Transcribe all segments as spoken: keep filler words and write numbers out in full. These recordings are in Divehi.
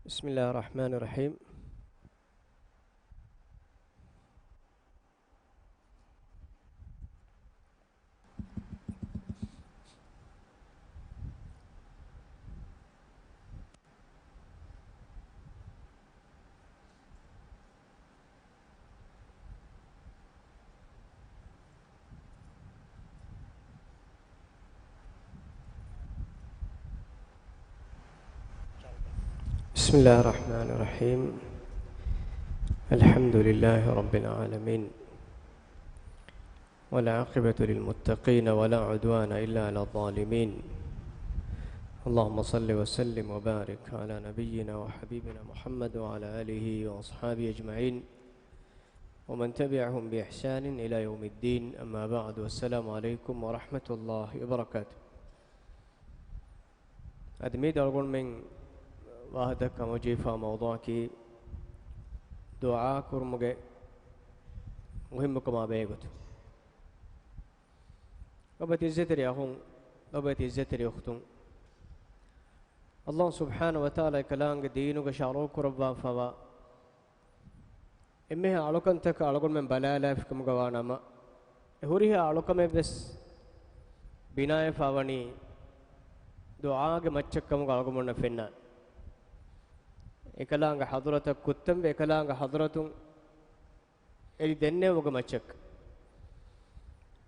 بسم الله الرحمن الرحيم. بسم الله الرحمن الرحيم. الحمد لله رب العالمين. والعاقبة للمتقين ولا عدوان إلا على الظالمين. اللهم صل وسلم وبارك على نبينا وحبيبنا محمد وعلى آله وأصحابه أجمعين ومن تبعهم بإحسان إلى يوم الدين. أما بعد، والسلام عليكم ورحمة الله وبركاته. އަދި މިއަދު އަޅުގަނޑުމެން ވާހަކަދައްކަން ހަމަޖެހިފާ މައުޟޫޢަކީ ދުޢާ ކުރުމުގެ މުހިއްމުކަމާ ބެހޭގޮތުން. ލޮބުވެތި އިއްޒަތްތެރި އަޚުން، ލޮބުވެތި އިއްޒަތްތެރި އުޚްތުން، ﷲ ސުބްޙާނަހޫ ވަތަޢާލާ އެކަލާނގެ ދީނުގަ ޝަރުޢު ކުރައްވާފަވާ އެންމެހާ އަޅުކަންތަކަށް އަޅުގަނޑުމެން ބަލާލާފިކަމުގަ ވާ ނަމަ، އެ ހުރިހާ އަޅުކަމެއްވެސް ބިނާވެފަ ވަނީ ދުޢާގެ މައްޗަށްކަމުގަ އަޅުގަނޑުމެންނަށް ފެންނާނެ. އެކަލާނގެ ޙަޟްރަތަށް ކުއްތަންވެ، އެކަލާނގެ ޙަޟްރަތުން އެދި ދެންނެވުމުގެ މައްޗަށް.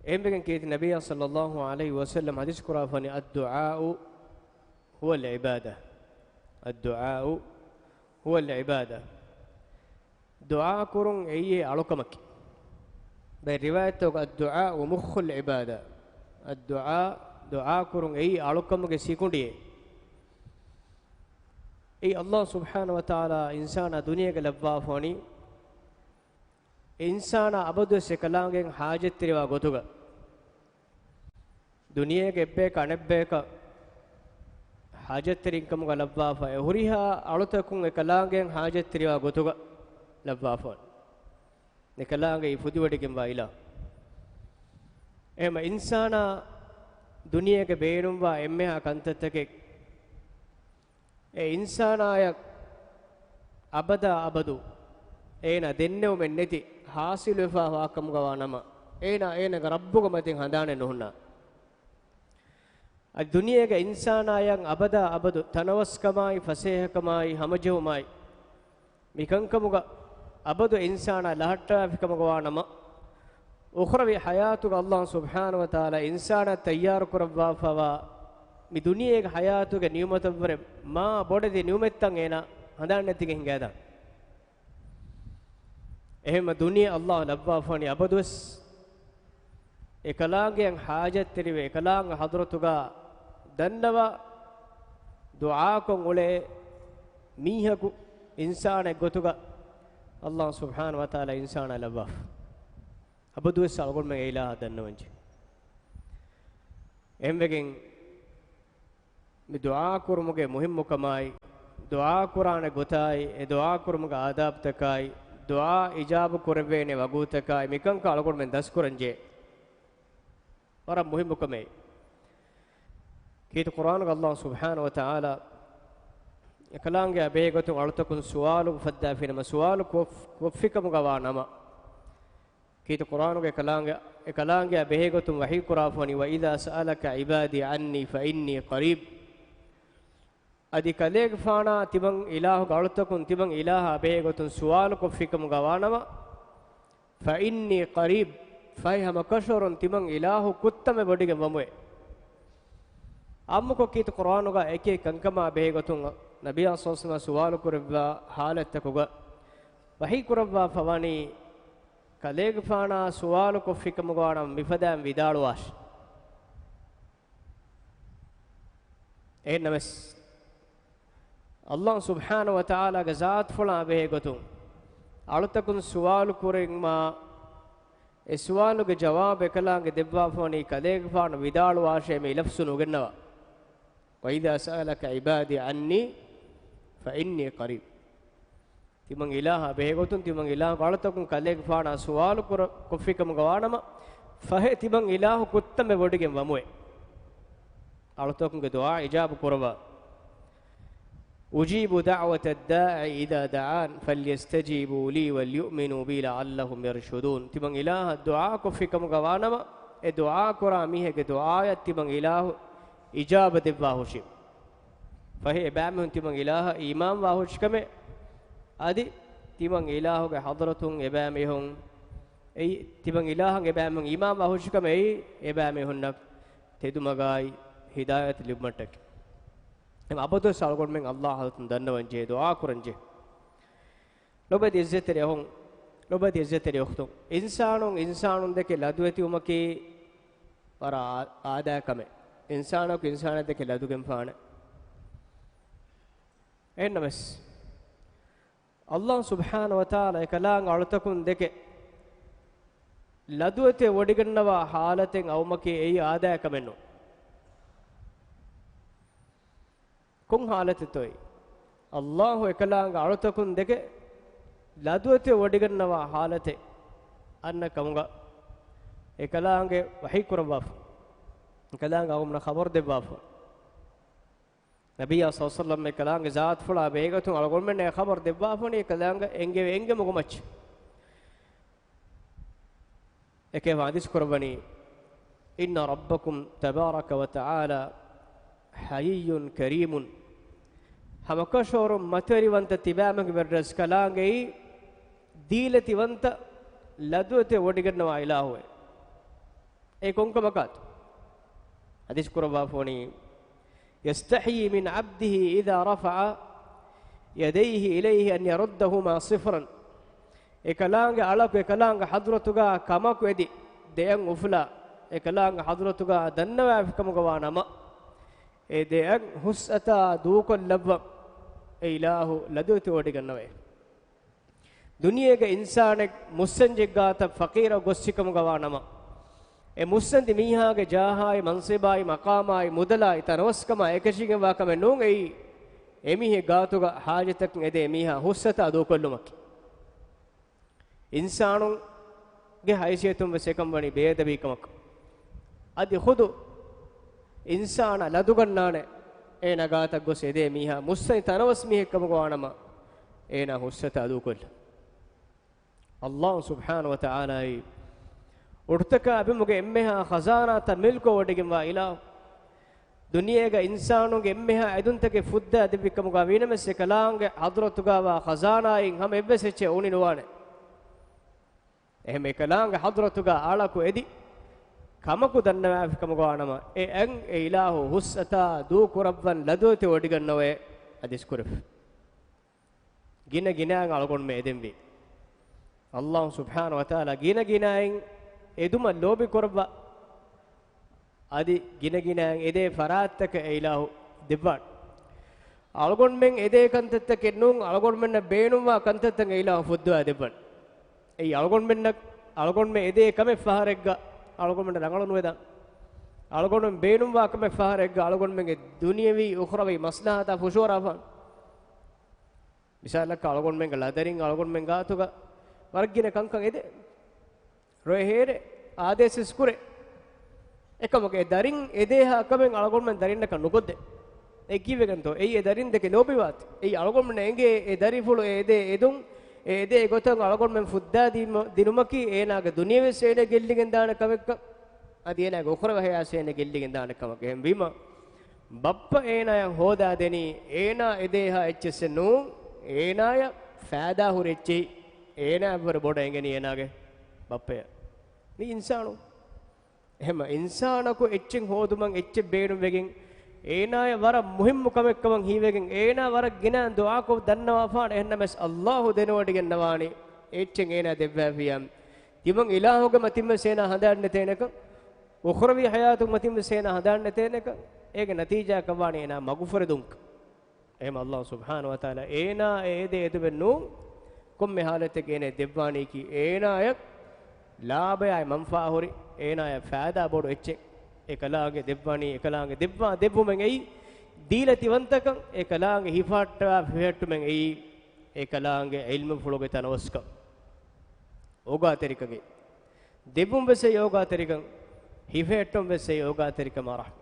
އެހެންވެގެން ކީރިތި ނަބިއްޔާ ޞައްލައްލާހު ޢަލައިހި ވަސައްލަމް ޙަދީޘް ކުރާފަނީ، الدعاء هو العبادة. الدعاء هو العبادة. ދުޢާ ކުރުން އެއީ އަޅުކަމަކީ. ބައެއް ރިވާޔަތްތަކުގަ، الدعاء مخ العبادة. އައްދުޢާ، ދުޢާ ކުރުން އެއީ އަޅުކަމުގެ ސިކުނޑިއޭ. އެއީ ﷲ ސުބްޙާނަހޫ ވަތަޢާލާ އިންސާނާ ދުނިޔޭގަ ލައްވާފަވަނީ، އެ އިންސާނާ އަބަދުވެސް އެކަލާނގެއަށް ޙާޖަތްތެރިވާ ގޮތުގަ، ދުނިޔޭގެ އެއްބަޔަކަށް އަނެއްބަޔަކަށް ޙާޖަތްތެރިންކަމުގަ ލައްވާފަ، އެ ހުރިހާ އަޅުތަކުން އެކަލާނގެއަށް ޙާޖަތްތެރިވާ ގޮތުގަ ލައްވާފަ، އެކަލާނގެއީ ފުދިވޮޑިގެންވާ އިލާހު. އެހެންމަ އިންސާނާ ދުނިޔޭގަ ބޭނުންވާ އެންމެހާ ކަންތައްތަކެއް އެ އިންސާނާޔަށް އަބަދާ އަބަދު އޭނާ ދެންނެވުމެއް ނެތި ޙާޞިލުވެފަ ވާކަމުގަ ވާ ނަމަ، އޭނާ އޭނާގެ ރައްބުގެ މަތިން ހަނދާނެއް ނުހުންނާނެ. އަދި ދުނިޔޭގަ އިންސާނާޔަށް އަބަދާ އަބަދު ތަނަވަސްކަމާއި، ފަސޭހަކަމާއި، ހަމަޖެހުމާއި، މިކަންކަމުގަ އަބަދު އިންސާނާ ލަހައްޓާފިކަމުގަ ވާ ނަމަ، އުޚްރަވީ ޙަޔާތުގަ ﷲ ސުބްޙާނަހޫ ވަތަޢާލާ އިންސާނާ ތައްޔާރު ކުރައްވާފަވާ މި ދުނިޔޭގެ ޙަޔާތުގެ ނިޢުމަތަށްވުރެ މާ ބޮޑެތި ނިޢުމަތްތައް އޭނާ ހަނދާން ނެތިގެން ހިނގާދާނެ. އެހެންމަ ދުނިޔެ ﷲ ލައްވާފަވަނީ އަބަދުވެސް އެކަލާނގެއަށް ޙާޖަތްތެރިވެ، އެކަލާނގެ ޙަޟްރަތުގަ ދަންނަވާ ދުޢާކޮށް އުޅޭ މީހަކު، އިންސާނެއް ގޮތުގަ ﷲ ސުބްޙާނަހޫ ވަތަޢާލާ އިންސާނާ ލައްވާފަ. އަބަދުވެސް އަޅުގަނޑުމެން އެ އިލާހަށް ދަންނަވަންޖެހޭ. އެހެންވެގެން މި ދުޢާ ކުރުމުގެ މުހިއްމުކަމާއި، ދުޢާ ކުރާނެ ގޮތާއި، އެ ދުޢާ ކުރުމުގެ އާދާބުތަކާއި، ދުޢާ އިޖާބު ކުރެވޭނެ ވަގުތުތަކާއި، މިކަންކަން އަޅުގަނޑުމެން ދަސްކުރަންޖެހޭ. ވަރަށް މުހިއްމު ކަމެއް. ކީރިތި ޤުރްއާނުގަ ﷲ ސުބްޙާނަހޫ ވަތަޢާލާ އެކަލާނގެއާ ބެހޭގޮތުން އަޅުތަކުން ސުވާލު އުފައްދާފިނަމަ، ސުވާލު ކޮށް-، ކޮށްފިކަމުގަ ވާ ނަމަ، ކީރިތި ޤުރްއާނުގެ ކަލާނގެ-، އެކަލާނގެއާ ބެހޭގޮތުން ވަޙީ ކުރާފަވަނީ، وَإِذَا سَأَلَكَ عِبَادِي عَنِّي فَإِنِّي قَرِيبٌ. އަދި ކަލޭގެފާނާ ތިމަން އިލާހުގެ އަޅުތަކުން ތިމަން އިލާހާ ބެހޭގޮތުން ސުވާލު ކޮށްފިކަމުގަ ވާނަމަ، فَإِنِّي قَرِيبٌ، ފަހެ ހަމަކަށަވަރުން ތިމަން އިލާހު ކުއްތަންވެ ވޮޑިގެން ވަމުވޭ. އާއްމުކޮށް ކީރިތި ޤުރްއާނުގަ އެކި ކަންކަމާ ބެހޭގޮތުން ނަބިއްޔާ ޞައްލަﷲު ޢަލައިހި ވަސައްލަމަ ސުވާލު ކުރެއްވާ ޙާލަތްތަކުގަ ވަޙީ ކުރައްވާފަ ވަނީ، ކަލޭގެފާނާ ސުވާލު ކޮށްފިކަމުގަ ވާނަމަ މިފަދައިން ވިދާޅުވާށި. އެހެންނަމަވެސް، ﷲ ސުބްޙާނަހޫ ވަތަޢާލާގެ ޒާތުފުޅާ ބެހޭގޮތުން އަޅުތަކުން ސުވާލު ކުރީމާ، އެ ސުވާލުގެ ޖަވާބު އެކަލާނގެ ދެއްވާފަވަނީ ކަލޭގެފާނު ވިދާޅުވާށޭ މި ލަފްޒު ނުގެންނަވާ. وَإِذَا سَأَلَكَ عِبَادِي عَنِّي فَإِنِّي قَرِيبٌ. ތިމަން އިލާހާ ބެހޭގޮތުން، ތިމަން އިލާހުގެ އަޅުތަކުން ކަލޭގެފާނާ ސުވާލު ކުރ-، ކޮށްފިކަމުގަ ވާނަމަ، ފަހެ ތިމަން އިލާހު ކުއްތަންވެ ވޮޑިގެން ވަމުވޭ. އަޅުތަކުންގެ ދުޢާ އިޖާބު ކުރައްވާ. أجيب دعوة الداع إذا دعان فليستجيبوا لي وليؤمنوا بي لعلهم يرشدون. ތިމަން އިލާހަށް ދުޢާކޮށްފި ކަމުގަ ވާނަމަ، އެ ދުޢާކުރާ މީހެއްގެ ދުޢާއަށް ތިމަން އިލާހު އިޖާބަ ދެއްވާ ހުށި. ފަހެ އެބައިމީހުން ތިމަން އިލާހަށް އީމާންވާ ހުށިކަމެއް، އަދި ތިމަން އިލާހުގެ ޙަޟްރަތުން އެބައިމީހުން އެއީ، ތިމަން އިލާހަށް އެބައިމީހުން އީމާންވާ ހުށިކަމެއް އެއީ، އެބައިމީހުންނަށް ތެދުމަގާއި ހިދާޔަތު ލިބުމަށްޓަކައި. އެހެން އަބަދުވެސް އަޅުގަނޑުމެން އައްލާހު ޙަޟްރަތުން ދަންނަވަން ޖެހޭ، ދުޢާ ކުރަން ޖެހޭ. ލޮބުވެތި އިއްޒަތްތެރި އަޚުން، ލޮބުވެތި އިއްޒަތްތެރި އުޚްތުން، އިންސާނުން އިންސާނުން ދެކެ ލަދުވެތިވުމަކީ ވަރަށް އާ-، އާދައިގެ ކަމެއް. އިންސާނަކު އިންސާނާ ދެކެ ލަދުގެންފާނެ. އެހެންނަމަވެސް، އައްލާހު ސުބްޙާނަހު ވަތަޢާލާ އެކަލާނގެ އަޅުތަކުން ދެކެ ލަދުވެތި ވޮޑިގަންނަވާ ޙާލަތެއް އައުމަކީ އެއީ އާދައިގެ ކަމެއް ނޫން. ކޮން ޙާލަތެއްތޯއޭ؟ އައްލާހު އެކަލާނގެ އަޅުތަކުން ދެކެ ލަދުވެތި ވޮޑިގަންނަވާ ޙާލަތެއް އަންނަ ކަމުގަ އެކަލާނގެ ވަޙީ ކުރައްވާފަ. އެކަލާނގެ އަޅުގަނޑުމެންނަށް ޚަބަރު ދެއްވާފަ. ނަބިއްޔާ ޞައްލަﷲު ޢަލައިހި ވަސައްލަމް އެކަލާނގެ ޒާތުފުޅާ ބެހޭގޮތުން އަޅުގަނޑުމެންނަށް ޚަބަރު ދެއްވާފަ ވަނީ އެކަލާނގެ އެންގެވޭ އެންގެމުގެ މައްޗަށް. އެކަލާނގެ ޙަދީޘް ކުރައްވަނީ، إن ربكم تبارك وتعالى حيي كريم. ހަމަކަށަވަރުން މަތިވެރިވަންތަ ތިބާމެންގެ ވެރިރަސްކަލާނގެއީ ދީލަތިވަންތަ ލަދުވެތި ވޮޑިގަންނަވާ އިލާހުއެއް. އެ ކޮންކަމަކާތޯ؟ ޙަދީޘް ކުރައްވާފަ ވަނީ، يستحيي من عبده إذا رفع يديه إليه أن يردهما صفرا. އެކަލާނގެ އަޅަކު އެކަލާނގެ ޙަޟްރަތުގަ ކަމަކު އެދި ދެއަތް އުފުލާ، އެކަލާނގެ ޙަޟްރަތުގަ ދަންނަވާފި ކަމުގަ ވާނަމަ، އެ ދެއަތް ހުސްއަތާ ދޫކޮށްލައްވަން އެ އިލާހު ލަދުވެތި ވޮޑިގަންނަވައޭ. ދުނިޔޭގެ އިންސާނެއް މުއްސަންޖެއްގާތައް ފަޤީރަށް ގޮއްސިކަމުގަ ވާނަމަ، އެ މުއްސަނދި މީހާގެ ޖާހާއި، މަންސިބާއި، މަޤާމާއި، މުދަލާއި، ތަނަވަސްކަމާ އެކަށީގެންވާ ކަމެއް ނޫން އެއީ، އެމީހެއް ގާތުގަ ޙާޖަތަކަށް އެދޭ މީހާ ހުސްއަތާ ދޫކޮށްލުމަކީ. އިންސާނުންގެ ހައިސިއްޔަތުން ވެސް އެކަން ވަނީ ބޭއަދަބީ ކަމަކަށް. އަދި ޚުދު އިންސާނާ ލަދުގަންނާނެ، އޭނާ ގާތަށް ގޮސް އެދޭ މީހާ މުއްސަނދި ތަނަވަސް މީހެއް ކަމުގަ ވާނަމަ، އޭނާ ހުސްއަތާ ދޫކޮށްލަން. އައްލާހު ސުބްޙާނަހު ވަތަޢާލާއީ އުޑުތަކާ ބިމުގެ އެންމެހާ ޚަޒާނާތައް މިލްކުވެވޮޑިގެންވާ އިލާހު. ދުނިޔޭގަ އިންސާނުންގެ އެންމެހާ އެދުންތަކެއް ފުއްދާ ދެއްވި ކަމުގަ ވީނަމަވެސް އެކަލާނގެ ޙަޟްރަތުގަވާ ޚަޒާނާއިން ހަމަ އެއްވެސް އެއްޗެއް އުނި ނުވާނެ. އެހެން އެކަލާނގެ ޙަޟްރަތުގަ އަޅަކު އެދި ކަމަކު ދަންނަވާފި ކަމުގަ ވާނަމަ، އެ އަތް އެ އިލާހު ހުސްއަތާ ދޫކުރައްވަން ލަދުވެތި ވޮޑިގަންނަވައޭ ޙަދީޘް ކުރެފަ. ގިނަ ގިނައިން އަޅުގަނޑުމެން އެދެންވީ. އައްލާހު ސުބްޙާނަހު ވަތަޢާލާ ގިނަ ގިނައިން އެދުމަށް ލޯބި ކުރައްވާ، އަދި ގިނަ ގިނައިން އެދޭ ފަރާތްތަކަށް އެ އިލާހު ދެއްވާނެ. އަޅުގަނޑުމެން އެދޭ ކަންތައްތަކެއް ނޫން، އަޅުގަނޑުމެންނަށް ބޭނުންވާ ކަންތައްތައް އެ އިލާހު ފުއްދަވާ ދެއްވާނެ. އެއީ އަޅުގަނޑުމެންނަށް، އަޅުގަނޑުމެން އެދޭ ކަމެއް ފަހަރެއްގަ އަޅުގަނޑުމެންނަށް ރަނގަޅު ނުވެދާނެ. އަޅުގަނޑުމެން ބޭނުންވާ ކަމެއް ފަހަރެއްގަ އަޅުގަނޑުމެންގެ ދުނިޔަވީ އުޚްރަވީ މަސްލަހަތާ ފުށުއަރާފާނެ. މިސާލަކަށް އަޅުގަނޑުމެންގެ ލަދަރިން އަޅުގަނޑުމެން ގާތުގަ ވަރަށް ގިނަ ކަންކަން އެދޭ. ރޮއެ ހޭރޭ، އާދޭސް ވެސް ކުރޭ. އެކަމަކު އެ ދަރިން އެދޭހާ ކަމެއް އަޅުގަނޑުމެން ދަރިންނަކަށް ނުކޮށްދޭ. އެ ކީއްވެގެންތޯ؟ އެއީ އެ ދަރިން ދެކެ ލޯބިވާތީ. އެއީ އަޅުގަނޑުމެންނަށް އެނގޭ އެ ދަރިފުޅު އެ އެދޭ އެދުން، އެ އެދޭ ގޮތަށް އަޅުގަނޑުމެން ފުއްދާ ދީމަ-، ދިނުމަކީ އޭނާގެ ދުނިޔެވެސް އޭނަ ގެއްލިގެން ދާނެ ކަމެއްކަން. އަދި އޭނާގެ އުޚްރަވީ ހަޔާތްވެސް އޭނަ ގެއްލިގެން ދާނެ ކަމަކަށް. އެހެންވީމަ، ބައްޕަ އޭނާޔަށް ހޯދާދެނީ، އޭނާ އެދޭހާ އެއްޗެއްސެއް ނޫން، އޭނާޔަށް ފައިދާ ހުރި އެއްޗެހި، އޭނާއަށްވުރެ ބޮޑަށް އެނގެނީ އޭނާގެ ބައްޕަޔަށް. މީ އިންސާނު. އެހެން އިންސާނަކު އެއްޗެއް ހޯދުމަށް އެއްޗެއް ބޭނުންވެގެން، އޭނާޔަށް ވަރަށް މުހިއްމު ކަމެއްކަމަށް ހީވެގެން، އޭނާ ވަރަށް ގިނަ ދުޢާކޮށް ދަންނަވާފާނެ. އެހެންނަމަވެސް އައްލާހު ދެނެވޮޑިގެންނަވާނީ އެއްޗެއް އޭނާ ދެއްވާފިޔާ. ތިމަން އިލާހުގެ މަތިންވެސް އޭނާ ހަނދާން ނެތޭނެކަން، އުޚްރަވީ ހަޔާތުގެ މަތިންވެސް އޭނާ ހަނދާން ނެތޭނެކަން، އޭގެ ނަތީޖާއަކަށް ވާނީ އޭނާ މަގުފުރެދުންކަން. އެހެން އައްލާހު ސުބްޙާނަހު ވަތަޢާލާ އޭނާ އެ އެދޭ އެދުމެއް ނޫން، ކޮންމެ ޙާލަތެއްގަ އޭނަ ދެއްވާނީކީ އޭނާޔަށް ލާބަޔާއި މަންފާ ހުރި، އޭނާޔަށް ފައިދާ ބޮޑު އެއްޗެއް، އެކަލާނގެ ދެއްވާނީ، އެކަލާނގެ ދެއްވާ ދެއްވުމެއް އެއީ ދީލަތިވަންތަކަން، އެކަލާނގެ ހިފަހައްޓަވާ ހިފެހެއްޓުމެއް އެއީ އެކަލާނގެ ޢިލްމުފުޅުގެ ތަނަވަސްކަން، އޯގާތެރިކަން އެއީ. ދެއްވުން ވެސް އެއީ އޯގާތެރިކަން، ހިފެހެއްޓުން ވެސް އެއީ އޯގާތެރިކަމާ ރަޙްމަތް.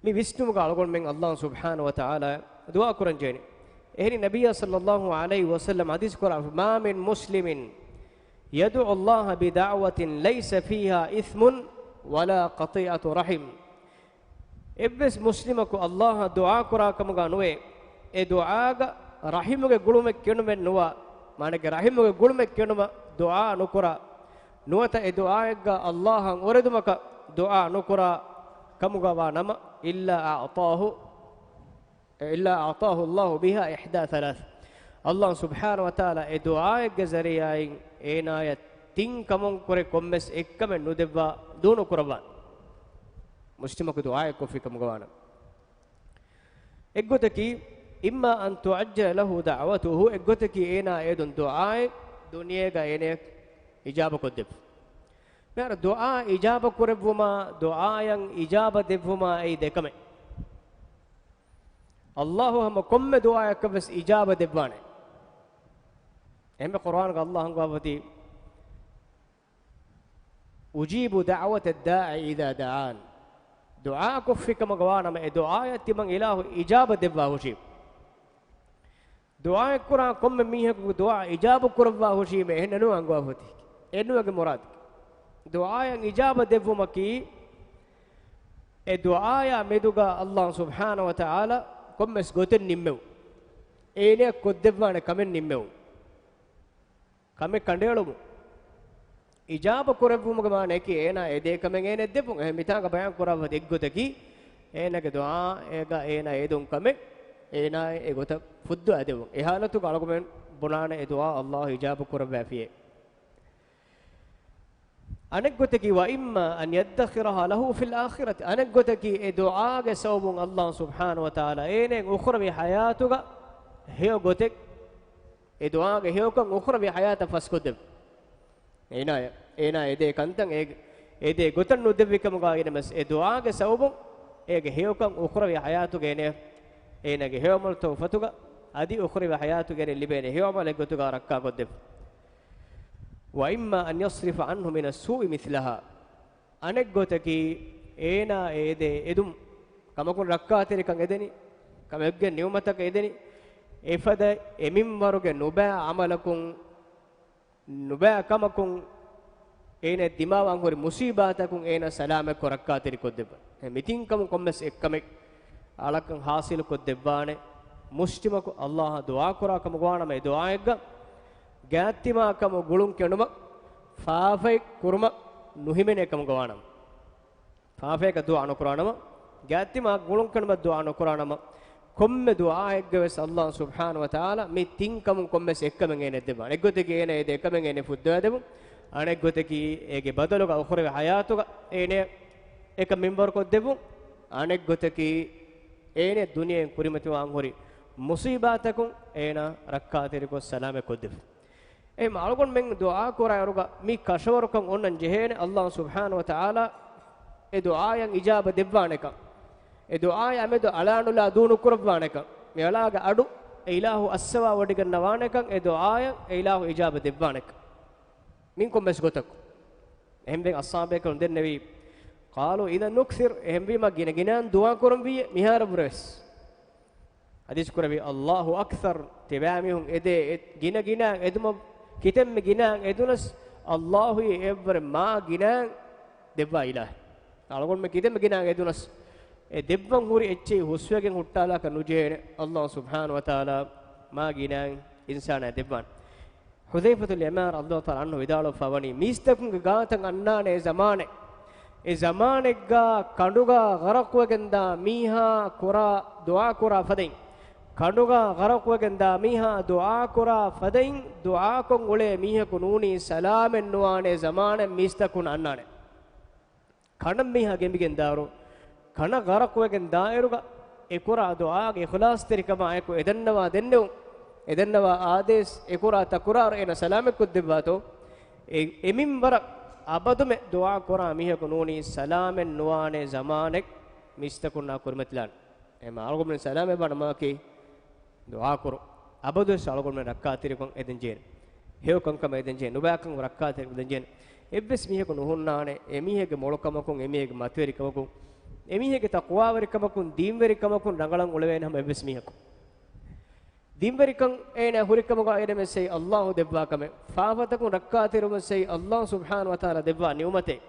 މި ވިސްނުމުގަ އަޅުގަނޑުމެން އައްލާހު ސުބްޙާނަހު ވަތަޢާލާ ދުޢާ ކުރަން ޖެހޭނެ. އެހެނީ ނަބިއްޔާ ޞައްލައްލާހު ޢަލައިހި ވަސައްލަމަ ޙަދީޘް ކުރާ، "ما من مسلم يدعو الله بدعوة ليس فيها إثم ولا قطيعة رحم." އެއްވެސް މުސްލިމަކު އައްލާހަށް ދުޢާ ކުރާ ކަމުގަ ނުވޭ، އެ ދުޢާގަ ރަޙިމުގެ ގުޅުމެއް ކެނޑުމެއް ނުވާ، މާނައަކީ ރަޙިމުގެ ގުޅުމެއް ކެނޑުމަށް ދުޢާ ނުކުރާ، ނުވަތަ އެ ދުޢާއެއްގަ އައްލާހަށް އުރެދުމަކަށް ދުޢާ ނުކުރާ ކަމުގަ ވާ ނަމަ، إلا أعطاه، إلا أعطاه الله بها إحدى ثلاث. އައްލާހު ސުބްޙާނަހު ވަތަޢާލާ އެ ދުޢާއެއްގެ ޒަރީޢާއިން އޭނާޔަށް ތިން ކަމުން ކުރެ ކޮންމެސް އެއްކަމެއް ނުދެއްވާ ދޫނުކުރައްވާނެ. މުސްލިމަކު ދުޢާއެއް ކޮށްފި ކަމުގަ ވާނަމަ. އެއްގޮތަކީ، إما أن تعجل له دعوته، އެއްގޮތަކީ އޭނާ އެދުން ދުޢާއެއް ދުނިޔޭގަ އޭނަޔަށް އިޖާބަ ކޮށްދެއްވުން. މިހާރު ދުޢާ އިޖާބަ ކުރެއްވުމާ، ދުޢާޔަށް އިޖާބަ ދެއްވުމާ އެއީ ދެކަމެއް. އައްލާހު ހަމަ ކޮންމެ ދުޢާއަކަށް ވެސް އިޖާބަ ދެއްވާނެ. އެހެންވެ ޤުރްއާނުގަ އައްލާހު ހަނގުވާފަތީ، "أجيب دعوة الداع إذا دعان." ދުޢާ ކޮށްފި ކަމުގަ ވާ ނަމަ، އެ ދުޢާޔަށް ތިމަން އިލާހު އިޖާބަ ދެއްވާ ހުށީ. ދުޢާއެއް ކުރާ ކޮންމެ މީހަކު ދުޢާ އިޖާބަ ކުރައްވާ ހުށީމޭ، އެހެން ނޫން އަންގާފަތީ. އެނޫން އޭގެ މުރާދު. ދުޢާޔަށް އިޖާބަ ދެއްވުމަކީ، އެ ދުޢާޔާ މެދުގަ އައްލާހު ސުބްޙާނަހު ވަތަޢާލާ ކޮންމެސް ގޮތެއް ނިންމެވުން. އޭނަޔަށް ކޮށްދެއްވާނެ ކަމެއް ނިންމެވުން. ކަމެއް ކަނޑައެޅުމުން. އިޖާބަ ކުރެއްވުމުގެ މާނައަކީ އޭނާ އެދޭ ކަމެއް އޭނަޔަށް ދެއްވުން. އެހެން މިތާނގަ ބަޔާން ކުރާފަ އެއްގޮތަކީ، އޭނާގެ ދުޢާއެއްގަ އޭނާ އެދުން ކަމެއް އޭނާ އެ ގޮތަށް ފުއްދާ ދެއްވުން. އެ ޙާލަތުގަ އަޅުގަނޑުމެން ބުނާނެ އެ ދުޢާ އައްލާހު އިޖާބަ ކުރައްވާފިޔޭ. އަނެއްގޮތަކީ، وإما أن يدخرها له في الآخرة، އަނެއްގޮތަކީ އެ ދުޢާގެ ސަބަބުން އައްލާހު ސުބްޙާނަހު ވަތަޢާލާ އޭނައަށް އުޚްރަވީ ޙަޔާތުގަ ހެޔޮ ގޮތެއް، އެ ދުޢާގެ ހެޔޮކަން އުޚްރަވީ ޙަޔާތަށް ފަސްކޮށްދެއްވުން. އޭނާޔަށް، އޭނާ އެދޭ ކަންތައް އޭގެ އެދޭ ގޮތަށް ނުދެއްވި ކަމުގަ އިނަމަސް، އެ ދުޢާގެ ސަބަބުން އޭގެ ހެޔޮކަން އުޚްރަވީ ޙަޔާތުގަ އޭނަ، އޭނާގެ ހެޔޮ ޢަމަލުތައް އުފަތުގަ އަދި އުޚްރަވީ ޙަޔާތުގައި ލިބޭނެ ހެޔޮ ޢަމަލެއް ގޮތުގަ ރައްކާކޮށްދެއްވުން. وإما أن يصرف عنه من السوء مثلها، އަނެއްގޮތަކީ އޭނާ އެދޭ އެދުން ކަމަކުން ރައްކާތެރިކަން އެދެނީ، ކަމެއްގެ ނިޢުމަތަކަށް އެދެނީ، އެފަދަ އެމިންވަރުގެ ނުބައި ޢަމަލަކުން، ނުބައި ކަމަކުން އޭނަ ދިމާވާން ހުރި މުޞީބާތަކުން އޭނަ ސަލާމަތްކޮށް ރައްކާތެރިކޮށްދެއްވަން. މި ތިން ކަމުން ކޮންމެސް އެއްކަމެއް އަޅަކަށް ޙާޞިލުކޮށްދެއްވާނެ. މުސްލިމަކު އައްލާހަށް ދުޢާ ކުރާ ކަމުގަ ވާނަމަ، އެ ދުޢާއެއްގަ ގާތްތިމާ ކަމު ގުޅުން ކެނޑުމަށް ފާފައެއް ކުރުމަށް ނުހިމެނޭ ކަމުގަ ވާނަމަ، ފާފައަކަށް ދުޢާ ނުކުރާނަމަ، ގާތްތިމާ ގުޅުން ކެނޑުމަށް ދުޢާ ނުކުރާނަމަ، ކޮންމެ ދުޢާއެއްގަ ވެސް އައްލާހު ސުބްޙާނަހު ވަތަޢާލާ މި ތިން ކަމުން ކޮންމެސް އެއްކަމެއް އޭނައަށް ދެއްވާނެ. އެއްގޮތަކީ އޭނަ އެދޭ ކަމެއް އޭނަ ފުއްދަވާދެވުން. އަނެއްގޮތަކީ އޭގެ ބަދަލުގަ އުޚްރަވީ ޙަޔާތުގަ އޭނަ އެކަން މިންވަރުކޮށްދެއްވުން. އަނެއްގޮތަކީ އޭނަ ދުނިޔެއިން ކުރިމަތިވާން ހުރި މުޞީބާތަކުން އޭނަ ރައްކާތެރިކޮށް ސަލާމަތްކޮށްދެއްވުން. އެހެން އަޅުގަނޑުމެން ދުޢާ ކުރާއިރުގަ މި ކަށަވަރުކަން އޮންނަން ޖެހޭނެ، އައްލާހު ސުބްޙާނަހު ވަތަޢާލާ އެ ދުޢާޔަށް އިޖާބަ ދެއްވާނެކަން، އެ ދުޢާޔާ މެދު އަޅާނުލާ ދޫނުކުރައްވާނެކަން، މި އަޅާގެ އަޑު އެ އިލާހު އައްސަވާވޮޑިގަންނަވާނެކަން، އެ ދުޢާޔަށް އެ އިލާހު އިޖާބަ ދެއްވާނެކަން. މިން ކޮންމެސް ގޮތަކުން. އެހެންވެ އަޞްޙާބުބޭކަލުން ދެންނެވީ، قالوا إذا نكثر، އެހެންވީމަ ގިނަ ގިނައިން ދުޢާ ކުރަންވީ މިހާރަށްވުރެވެސް. ޙަދީޘް ކުރެއްވި، الله أكثر، ތިބާމީހުން އެދޭ އެ ގިނަ ގިނައިން އެދުމަށް، ކިތަންމެ ގިނައިން އެދުނަސް، އައްލާހުއީ އެއަށްވުރެ މާ ގިނައިން ދެއްވާ އިލާހެއް. އަޅުގަނޑުމެން ކިތަންމެ ގިނައިން އެދުނަސް، އެ ދެއްވަން ހުރި އެއްޗެހި ހުސްވެގެން ހުއްޓާލާކަށް ނުޖެހޭނެ. އައްލާހު ސުބްޙާނަހު ވަތަޢާލާ މާ ގިނައިން އިންސާނާ ދެއްވާނެ. ޙުޛައިފަތުލް ޔަމާން ރަޟިޔަﷲ ތަޢާލާ ޢަންހު ވިދާޅުވެފަ ވަނީ، މީސްތަކުންގެ ގާތަށް އަންނާނެ އެ ޒަމާނެއް. އެ ޒަމާނެއްގަ ކަނޑުގަ ޣަރަޤުވެގެންދާ މީހާ ކުރާ ދުޢާ ކުރާ ފަދައިން، ކަނޑުގަ ޣަރަޤުވެގެންދާ މީހާ ދުޢާ ކުރާ ފަދައިން، ދުޢާކޮށް އުޅޭ މީހަކު ނޫނީ ސަލާމަތް ނުވާނެ ޒަމާނެއް މީސްތަކުން އަންނާނެ. ކަނޑަށް މީހާ ގެނބިގެން ދާއިރު، ކަނޑަށް ޣަރަޤުވެގެން ދާއިރުގަ އެކުރާ ދުޢާގެ އިޚްލާޞްތެރިކަމާއެކު އެދަންނަވާ ދެންނެވުން، އެދަންނަވާ އާދޭސް، އެކުރާ ތަކުރާރު އޭނަ ސަލާމަތްކޮށްދެއްވާތޯ، އެ، އެ މިންވަރަށް އަބަދުމެ ދުޢާ ކުރާ މީހަކު ނޫނީ ސަލާމަތް ނުވާނެ ޒަމާނެއް މީސްތަކުންނާ ކުރިމަތިލާނެ. އެމަ އަޅުގަނޑުމެން ސަލާމަތްވާނަމަކީ ދުޢާކުރުން. އަބަދުވެސް އަޅުގަނޑުމެން ރައްކާތެރިކަން އެދެންޖެހޭނެ. ހެޔޮކަންކަމަށް އެދެންޖެހޭނެ. ނުބައިކަން ރައްކާތެރިކަން އެދެންޖެހޭނެ. އެއްވެސް މީހަކު ނުހުންނާނެ، އެމީހެއްގެ މޮޅުކަމަކުން، އެމީހެއްގެ މަތިވެރިކަމަކުން، އެމީހެއްގެ ތަޤްވާވެރިކަމަކުން، ދީންވެރިކަމަކުން ރަނގަޅަށް އުޅެވޭނެ ހަމަ އެއްވެސް މީހަކު. ދީންވެރިކަން އޭނަ ހުރިކަމުގަ އޭނަ މެސް އެއީ ﷲ ދެއްވާ ކަމެއް. ފާފަތަކުން ރައްކާތެރިވުމަށް މެސް އެއީ ﷲ ސުބްޙާނަހޫ ވަތަޢާލާ ދެއްވާ ނިޢުމަތެއް.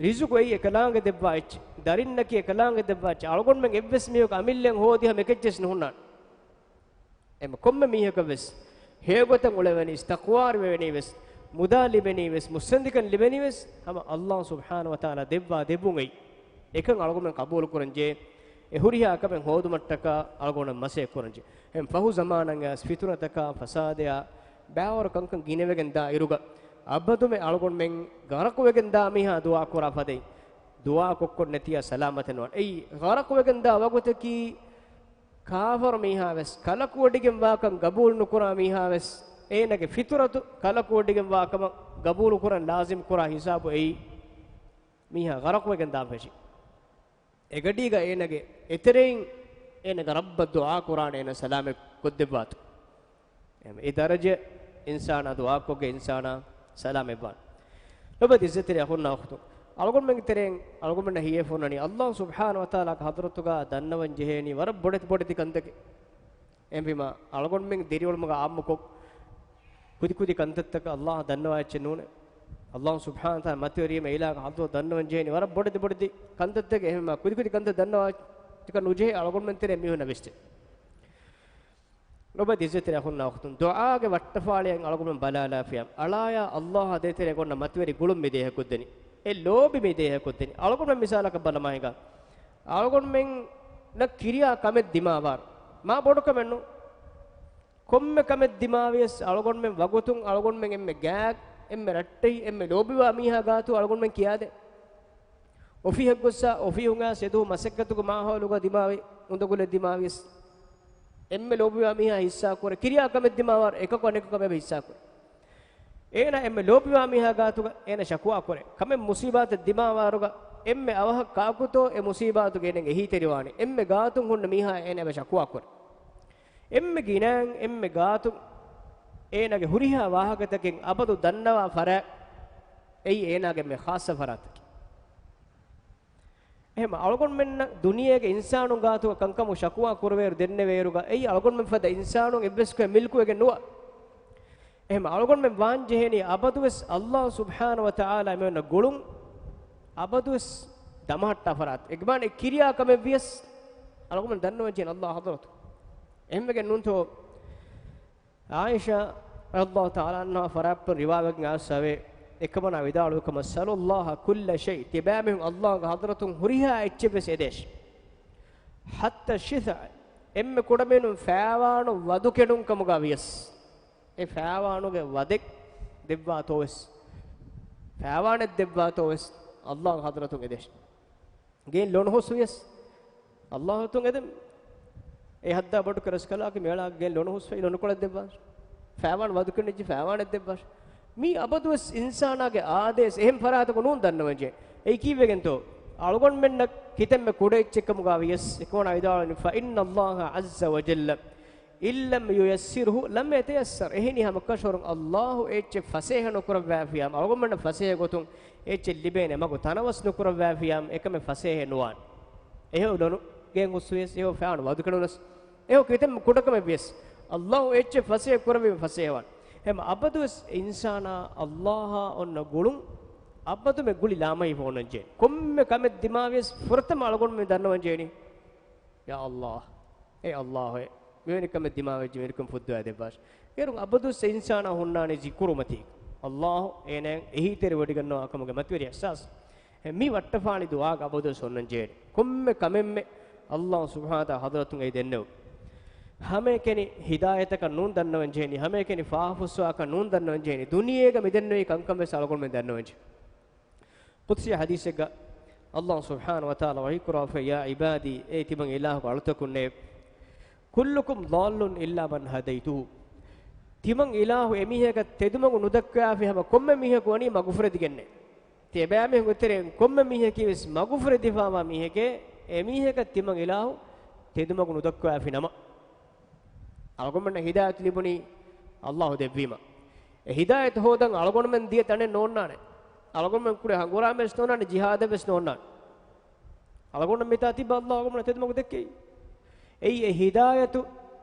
ރިޒުޤު އެއީ އެކަލާނގެ ދެއްވާ އެއްޗެއް. ދަރިންނަކީ އެކަލާނގެ ދެއްވާ އެއްޗެއް. އަޅުގަނޑުމެން އެއްވެސް މީހަކު އަމިއްލައިން ހޯދި ހަމަ އެކައްޗެއް ނުހުންނާނެ. އެމަ ކޮންމެ މީހަކަށް ވެސް ހެޔޮގޮތަށް އުޅެވެނީ ވެސް، ތަޤްވާވެރިވެނީ ވެސް، މުދާ ލިބެނީ ވެސް، މުއްސަނދިކަން ލިބެނީ ވެސް، ހަމަ ﷲ ސުބްޙާނަހޫ ވަތަޢާލާ ދެއްވާ ދެއްވުން އެއީ. އެކަން އަޅުގަނޑުމެން ޤަބޫލު ކުރަންޖެހޭ. އެ ހުރިހާ ކަމެއް ހޯދުމަށްޓަކާ އަޅުގަނޑު މަސައްކަތް ކުރަންޖެހޭ. އެހެން ފަހު ޒަމާނަށް އައިސް ފިތުނަތަކާ، ފަސާދަޔާ، ބައިވަރު ކަންކަން ގިނަވެގެން ދާ އިރުގަ، އަބަދުމެ އަޅުގަނޑުމެން ޣަރަޤުވެގެން ދާ މީހާ ދުޢާ ކުރާ ފަދައިން، ދުޢާ ކޮށްކޮށް ނެތިޔާ ސަލާމަތެއް ނުވާނެ. އެއީ، ޣަރަޤުވެގެން ދާ ވަގުތަކީ، ކާފަރު މީހާ ވެސް ކަލަކުވޮޑިގެން ވާކަން ގަބޫލު ނުކުރާ މީހާ ވެސް، އޭނަގެ ފިތުރަތު ކަލަކުވޮޑިގެން ވާ ކަމަށް ގަބޫލު ކުރަން ލާޒިމް ކުރާ ހިސާބު އެއީ، މީހާ ޣަރަޤުވެގެން ދާން ފެށި. އެގަޑީގަ އޭނަގެ އެތެރެއިން އޭނަގެ ރައްބަށް ދުޢާ ކުރާނެ އޭނަ ސަލާމަތް ކޮށްދެއްވާތޯ. އެ ދަރަޖަ އިންސާނާ ދުޢާކޮށްގެން އިންސާނާ ސަލާމަތްވާނެ. ލޮބުވެތި އިއްޒަތްތެރި އަޚުންނާ އުޚްތުން. އަޅުގަނޑުމެންގެ ތެރެއިން އަޅުގަނޑުމެންނަށް ހިޔޭ ފޮންނަނީ، ﷲ ސުބްޙާނަހޫ ވަތަޢާލާގެ ޙަޟްރަތުގަ ދަންނަވަން ޖެހޭނީ ވަރަށް ބޮޑެތި ބޮޑެތި ކަންތަކެއް. އެހެންވީމަ، އަޅުގަނޑުމެން ދިރިއުޅުމުގަ ޢާއްމުކޮށް، ކުދި ކުދި ކަންތައްތަކަށް ﷲ ދަންނަވާ އެއްޗެއް ނޫނޭ. ﷲ ސުބްޙާނަހޫ ވަތަޢާލާ މަތިވެރިވީމަ އެއިލާހުގެ ޙަޟްރަތު ދަންނަވަން ޖެހޭނީ ވަރަށް ބޮޑެތި ބޮޑެތި ކަންތައްތަކެއް. އެހެންވީމަ، ކުދި ކުދި ކަންތައް ދަންނަވާ އެއްޗަކަށް ނުޖެހޭ އަޅުގަނޑުމެން ތެރޭ މީހުންނަށް ވެސް. ލޮބުވެތި އިއްޒަތްތެރި އަޚުންނާ އުޚްތުން، ދުޢާގެ ވައްޓަފާޅިއަށް އަޅުގަނޑުމެން ބަލާލާފިޔާ، އަޅާޔާ ﷲ އާ ދޭތެރޭގަ އޮންނަ މަތިވެރި ގުޅުން މި ދޭހަކޮށްދެނީ. އެ ލޯބި މި ދޭހަކޮށްދެނީ. އަޅުގަނޑުމެން މިސާލަކަށް ބަލަމާ ހިނގާ. އަޅުގަނޑުމެންނަށް ކިރިޔާ ކަމެއް ދިމާވާރު. މާ ބޮޑު ކަމެއް ނޫން. ކޮންމެ ކަމެއް ދިމާވިޔަސް އަޅުގަނޑުމެން ވަގުތުން އަޅުގަނޑުމެން އެންމެ ގާތް، އެންމެ ރައްޓެހި، އެންމެ ލޯބިވާ މީހާ ގާތު އަޅުގަނޑުމެން ކިޔާދޭ. އޮފީހަށް ގޮއްސަ، އޮފީހުން އައިސް އެދުވަހު މަސައްކަތުގެ މާހައުލުގަ ދިމާވި، އުނދަގުލެއް ދިމާވިޔަސް، އެންމެ ލޯބިވާ މީހާ ހިއްސާކުރޭ. ކިރިޔާ ކަމެއް ދިމާވާރު، އެކަކު އަނެކަކު ކަމެއް ހިއްސާކުރޭ. އޭނާ އެންމެ ލޯބިވާ މީހާ ގާތުގަ އޭނާ ޝަކުވާ ކުރޭ. ކަމެއް މުސީބާތެއް ދިމާވާރުގަ އެންމެ އަވަހަށް ކާކުތޯ އެ މުސީބާތުގެ އޭނަގެ އެހީތެރިވާނީ. އެންމެ ގާތުން ހުންނަ މީހާ އޭނާ އެބަ ޝަކުވާ ކުރޭ. އެންމެ ގިނައިން އެންމެ ގާތުން އޭނާގެ ހުރިހާ ވާހަކަތަކެއް އަބަދު ދަންނަވާ ފަރާތް އެއީ އޭނާގެ އެންމެ ޚާއްޞަ ފަރާތަކީ. އެހެން އަޅުގަނޑުމެންނަށް ދުނިޔޭގެ އިންސާނުން ގާތުގަ ކަންކަމުން ޝަކުވާ ކުރެވޭއިރު ދެންނެވޭއިރުގަ އެއީ އަޅުގަނޑުމެން ފަދަ އިންސާނުން އެއްވެސް ގޮތެއް މިލްކުވެގެން ނުވާ. އެހެން އަޅުގަނޑުމެން ވާން ޖެހޭނީ އަބަދުވެސް ﷲ ސުބްޙާނަހޫ ވަތަޢާލާ އެމީހުންނަށް ގުޅުން އަބަދުވެސް ދަމަހައްޓާ ފަރާތް. އެގެ މާނަ ކިރިޔާ ކަމެއް ވިޔަސް އަޅުގަނޑުމެން ދަންނަވަން ޖެހޭނީ ﷲ ޙަޟްރަތު. އެހެންވެގެން ނޫންތޯ؟ ޢާއިޝާ ރަޟިޔަﷲ ތަޢާލާ ޢަންހާ ފަރާތްޕުރި ރިވާވެގެން އައިސް އެކަމަނާ ވިދާޅުވި ކަމަށް، "سلوا الله كل شيء." ތިބާމީހުން ﷲގެ ޙަޟްރަތުން ހުރިހާ އެއްޗެއް ވެސް އެދޭށި. حتى الشثع، އެންމެ ކުޑަމިނުން ފައިވާނު ވަދު ކެނޑުން ކަމުގަ ވިޔަސް، އެ ފައިވާނުގެ ވަދެއް ދެއްވާތޯ ވެސް، ފައިވާނެއް ދެއްވާތޯ ވެސް ﷲގެ ޙަޟްރަތުން އެދޭށި. ގެއިން ލޮނު ހުސްވިޔަސް، ﷲ ޙަޟްރަތުން އެދެން. އެ ހައްދާ ބޮޑު ކެރަސްކަލާކި މޭޅާގެ ގެއިން ލޮނު ހުސްވައި ލޮނުކޮޅެއް ދެއްވާށި. ފައިވާން ވަދު ކެނޑިއްޖެ ފައިވާނެއް ދެއްވާށި. މީ އަބަދުވެސް އިންސާނާގެ އާދޭސް އެހެން ފަރާތަކު ނޫން ދަންނަވަންޖެހޭ. އެއީ ކީއްވެގެންތޯ؟ އަޅުގަނޑުމެންނަށް ކިތަންމެ ކުޑަ އެއްޗެއް ކަމުގަ ވިޔަސް، އެކަމަނާ ވިދާޅުވަނީ، "فإن الله عز وجل إن لم ييسره لم يتيسر." އެހެނީ ހަމަކަށަވަރުން ﷲ އެއްޗެއް ފަސޭހަ ނުކުރައްވާފިޔާމަ، އަޅުގަނޑުމެންނަށް ފަސޭހަ ގޮތުން އެއްޗެއް ލިބޭނެ މަގު ތަނަވަސް ނުކުރައްވާފިޔާމަ، އެކަމެއް ފަސޭހައެއް ނުވާނެ. އެހެން ލޮނު ގެއިން ހުސްވިޔަސް، އެހެން ފައިވާން ވަދު ކެނޑުނަސް، އެހެން ކިތަންމެ ކުޑަކަމެއް ވިޔަސް، ﷲ އެއްޗެއް ފަސޭހަ ކުރެއްވީމަ ފަސޭހަވާނެ. އެހެން އަބަދުވެސް އިންސާނާ ﷲއާ އޮންނަ ގުޅުން އަބަދުމެ ގުޅި ލާމަހިފަ އޮންނަންޖެހޭ. ކޮންމެ ކަމެއް ދިމާވިޔަސް ފުރަތަމަ އަޅުގަނޑުމެން ދަންނަވަންޖެހޭނީ، ޔާ ﷲ، އޭ ﷲ އޭ، މިވެނި ކަމެއް ދިމާވެއްޖެ މިވެނިކަން ފުއްދަވާ ދެއްވާށި. އޭރުން އަބަދުވެސް އިންސާނާ ހުންނާނީ ޒިކުރުމަތީ. ﷲ އޭނައަށް އެހީތެރިވޮޑިގަންނަވާ ކަމުގެ މަތިވެރި އިޙްސާސް. އެ މި ވައްޓަފާޅި ދުޢާގަ އަބަދުވެސް އޮންނަން ޖެހޭނެ. ކޮންމެ ކަމެއްމެ ﷲ ސުބްޙާނަހޫ ވަތަޢާލާ ޙަޟްރަތުން އެ ދެންނެވު. ހަމައެކަނި ހިދާޔަތަކަށް ނޫން ދަންނަވަން ޖެހެނީ، ހަމައެކަނި ފާފަފުއްސުވާކަށް ނޫން ދަންނަވަން ޖެހެނީ، ދުނިޔޭގަ މިދެންނެވި ކަންކަން ވެސް އަޅުގަނޑުމެން ދަންނަވަން ޖެހޭ. ޤުދުސީ ޙަދީޘެއްގަ ﷲ ސުބްޙާނަހޫ ވަތަޢާލާ ވަޙީކުރައްވާފައި، "يا عبادي، އޭ ތިމަން އިލާހު އަޅުތަކުންނޭ، كلكم ضال إلا من هديته." ތިމަން އިލާހު އެމީހަކަށް ތެދުމަގު ނުދައްކަވާފި ހަމަ ކޮންމެ މީހަކު ވަނީ މަގުފުރެދިގެންނޭ. ތިޔަބައިމީހުންގެ ތެރެއިން ކޮންމެ މީހަކީ ވެސް މަގުފުރެދިފައިވާ މީހެކޭ، އެމީހަކަށް ތިމަން އިލާހު ތެދުމަގު ނުދައްކަވާފި ނަމަ. އަޅުގަނޑުމެންނަށް ހިދާޔަތު ލިބުނީ ﷲ ދެއްވީމަ. އެ ހިދާޔަތު ހޯދަން އަޅުގަނޑުމެން ދިޔަ ތަނެއް ނޯންނާނެ. އަޅުގަނޑުމެން ކުރެ ހަނގުރާމަވެސް ނޯންނާނެ، ޖިހާދެއްވެސް ނޯންނާނެ. އަޅުގަނޑު މިތާ ތިއްބަ އަﷲ އަޅުގަނޑަށް ތެދުމަގު ދެއްކެވި. އެއީ އެ ހިދާޔަތު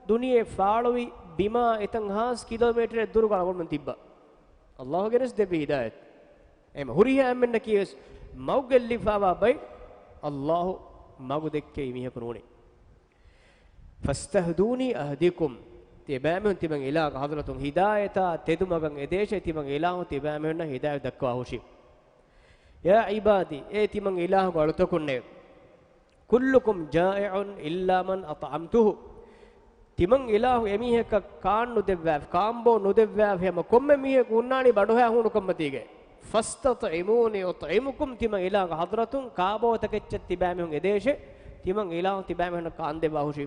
ދުނިޔެ ފާޅުވި ބިމާ އެތަން ހާސް ކިލޯމީޓަރެއް ދުރުގަ އަޅުގަނޑު ތިއްބަ. އަﷲ ގެނެސް ދެއްވި ހިދާޔަތު. އެހެން ހުރިހާ އެންމެންނަކީ ވެސް މަގު ގެއްލިފާވާ ބައި އަﷲ މަގު ދެއްކެވި މީހަކު ނޫނޭ. فاستهدوني أهدكم. ތިބާމީހުން ތިމަން އިލާހުގެ ޙަޟްރަތުން ހިދާޔަތާ ތެދުމަގަށް އެދޭށޭ، ތިމަން އިލާހު ތިބާމީހުންނަށް ހިދާޔަތު ދައްކަވާ ހުށީ. يا عبادي، އޭ ތިމަން އިލާހުގެ އަޅުތަކުންނޭ. كلكم جائع إلا من أطعمته. ތިމަން އިލާހު އެމީހަކަށް ކާން ނުދެއްވާފި، ކާންބޯ ނުދެއްވާފި، ހަމަ ކޮންމެ މީހަކު ހުންނާނީ ބަނޑުހައި ހޫނުކަންމަތީގައި. فاستطعموني أطعمكم، ތިމަން އިލާހުގެ ޙަޟްރަތުން ކާބޯތަކެއްޗަށް ތިބާމީހުން އެދޭށޭ، ތިމަން އިލާހު ތިބާމީހުންނަށް ކާން ދެއްވާ ހުށީ.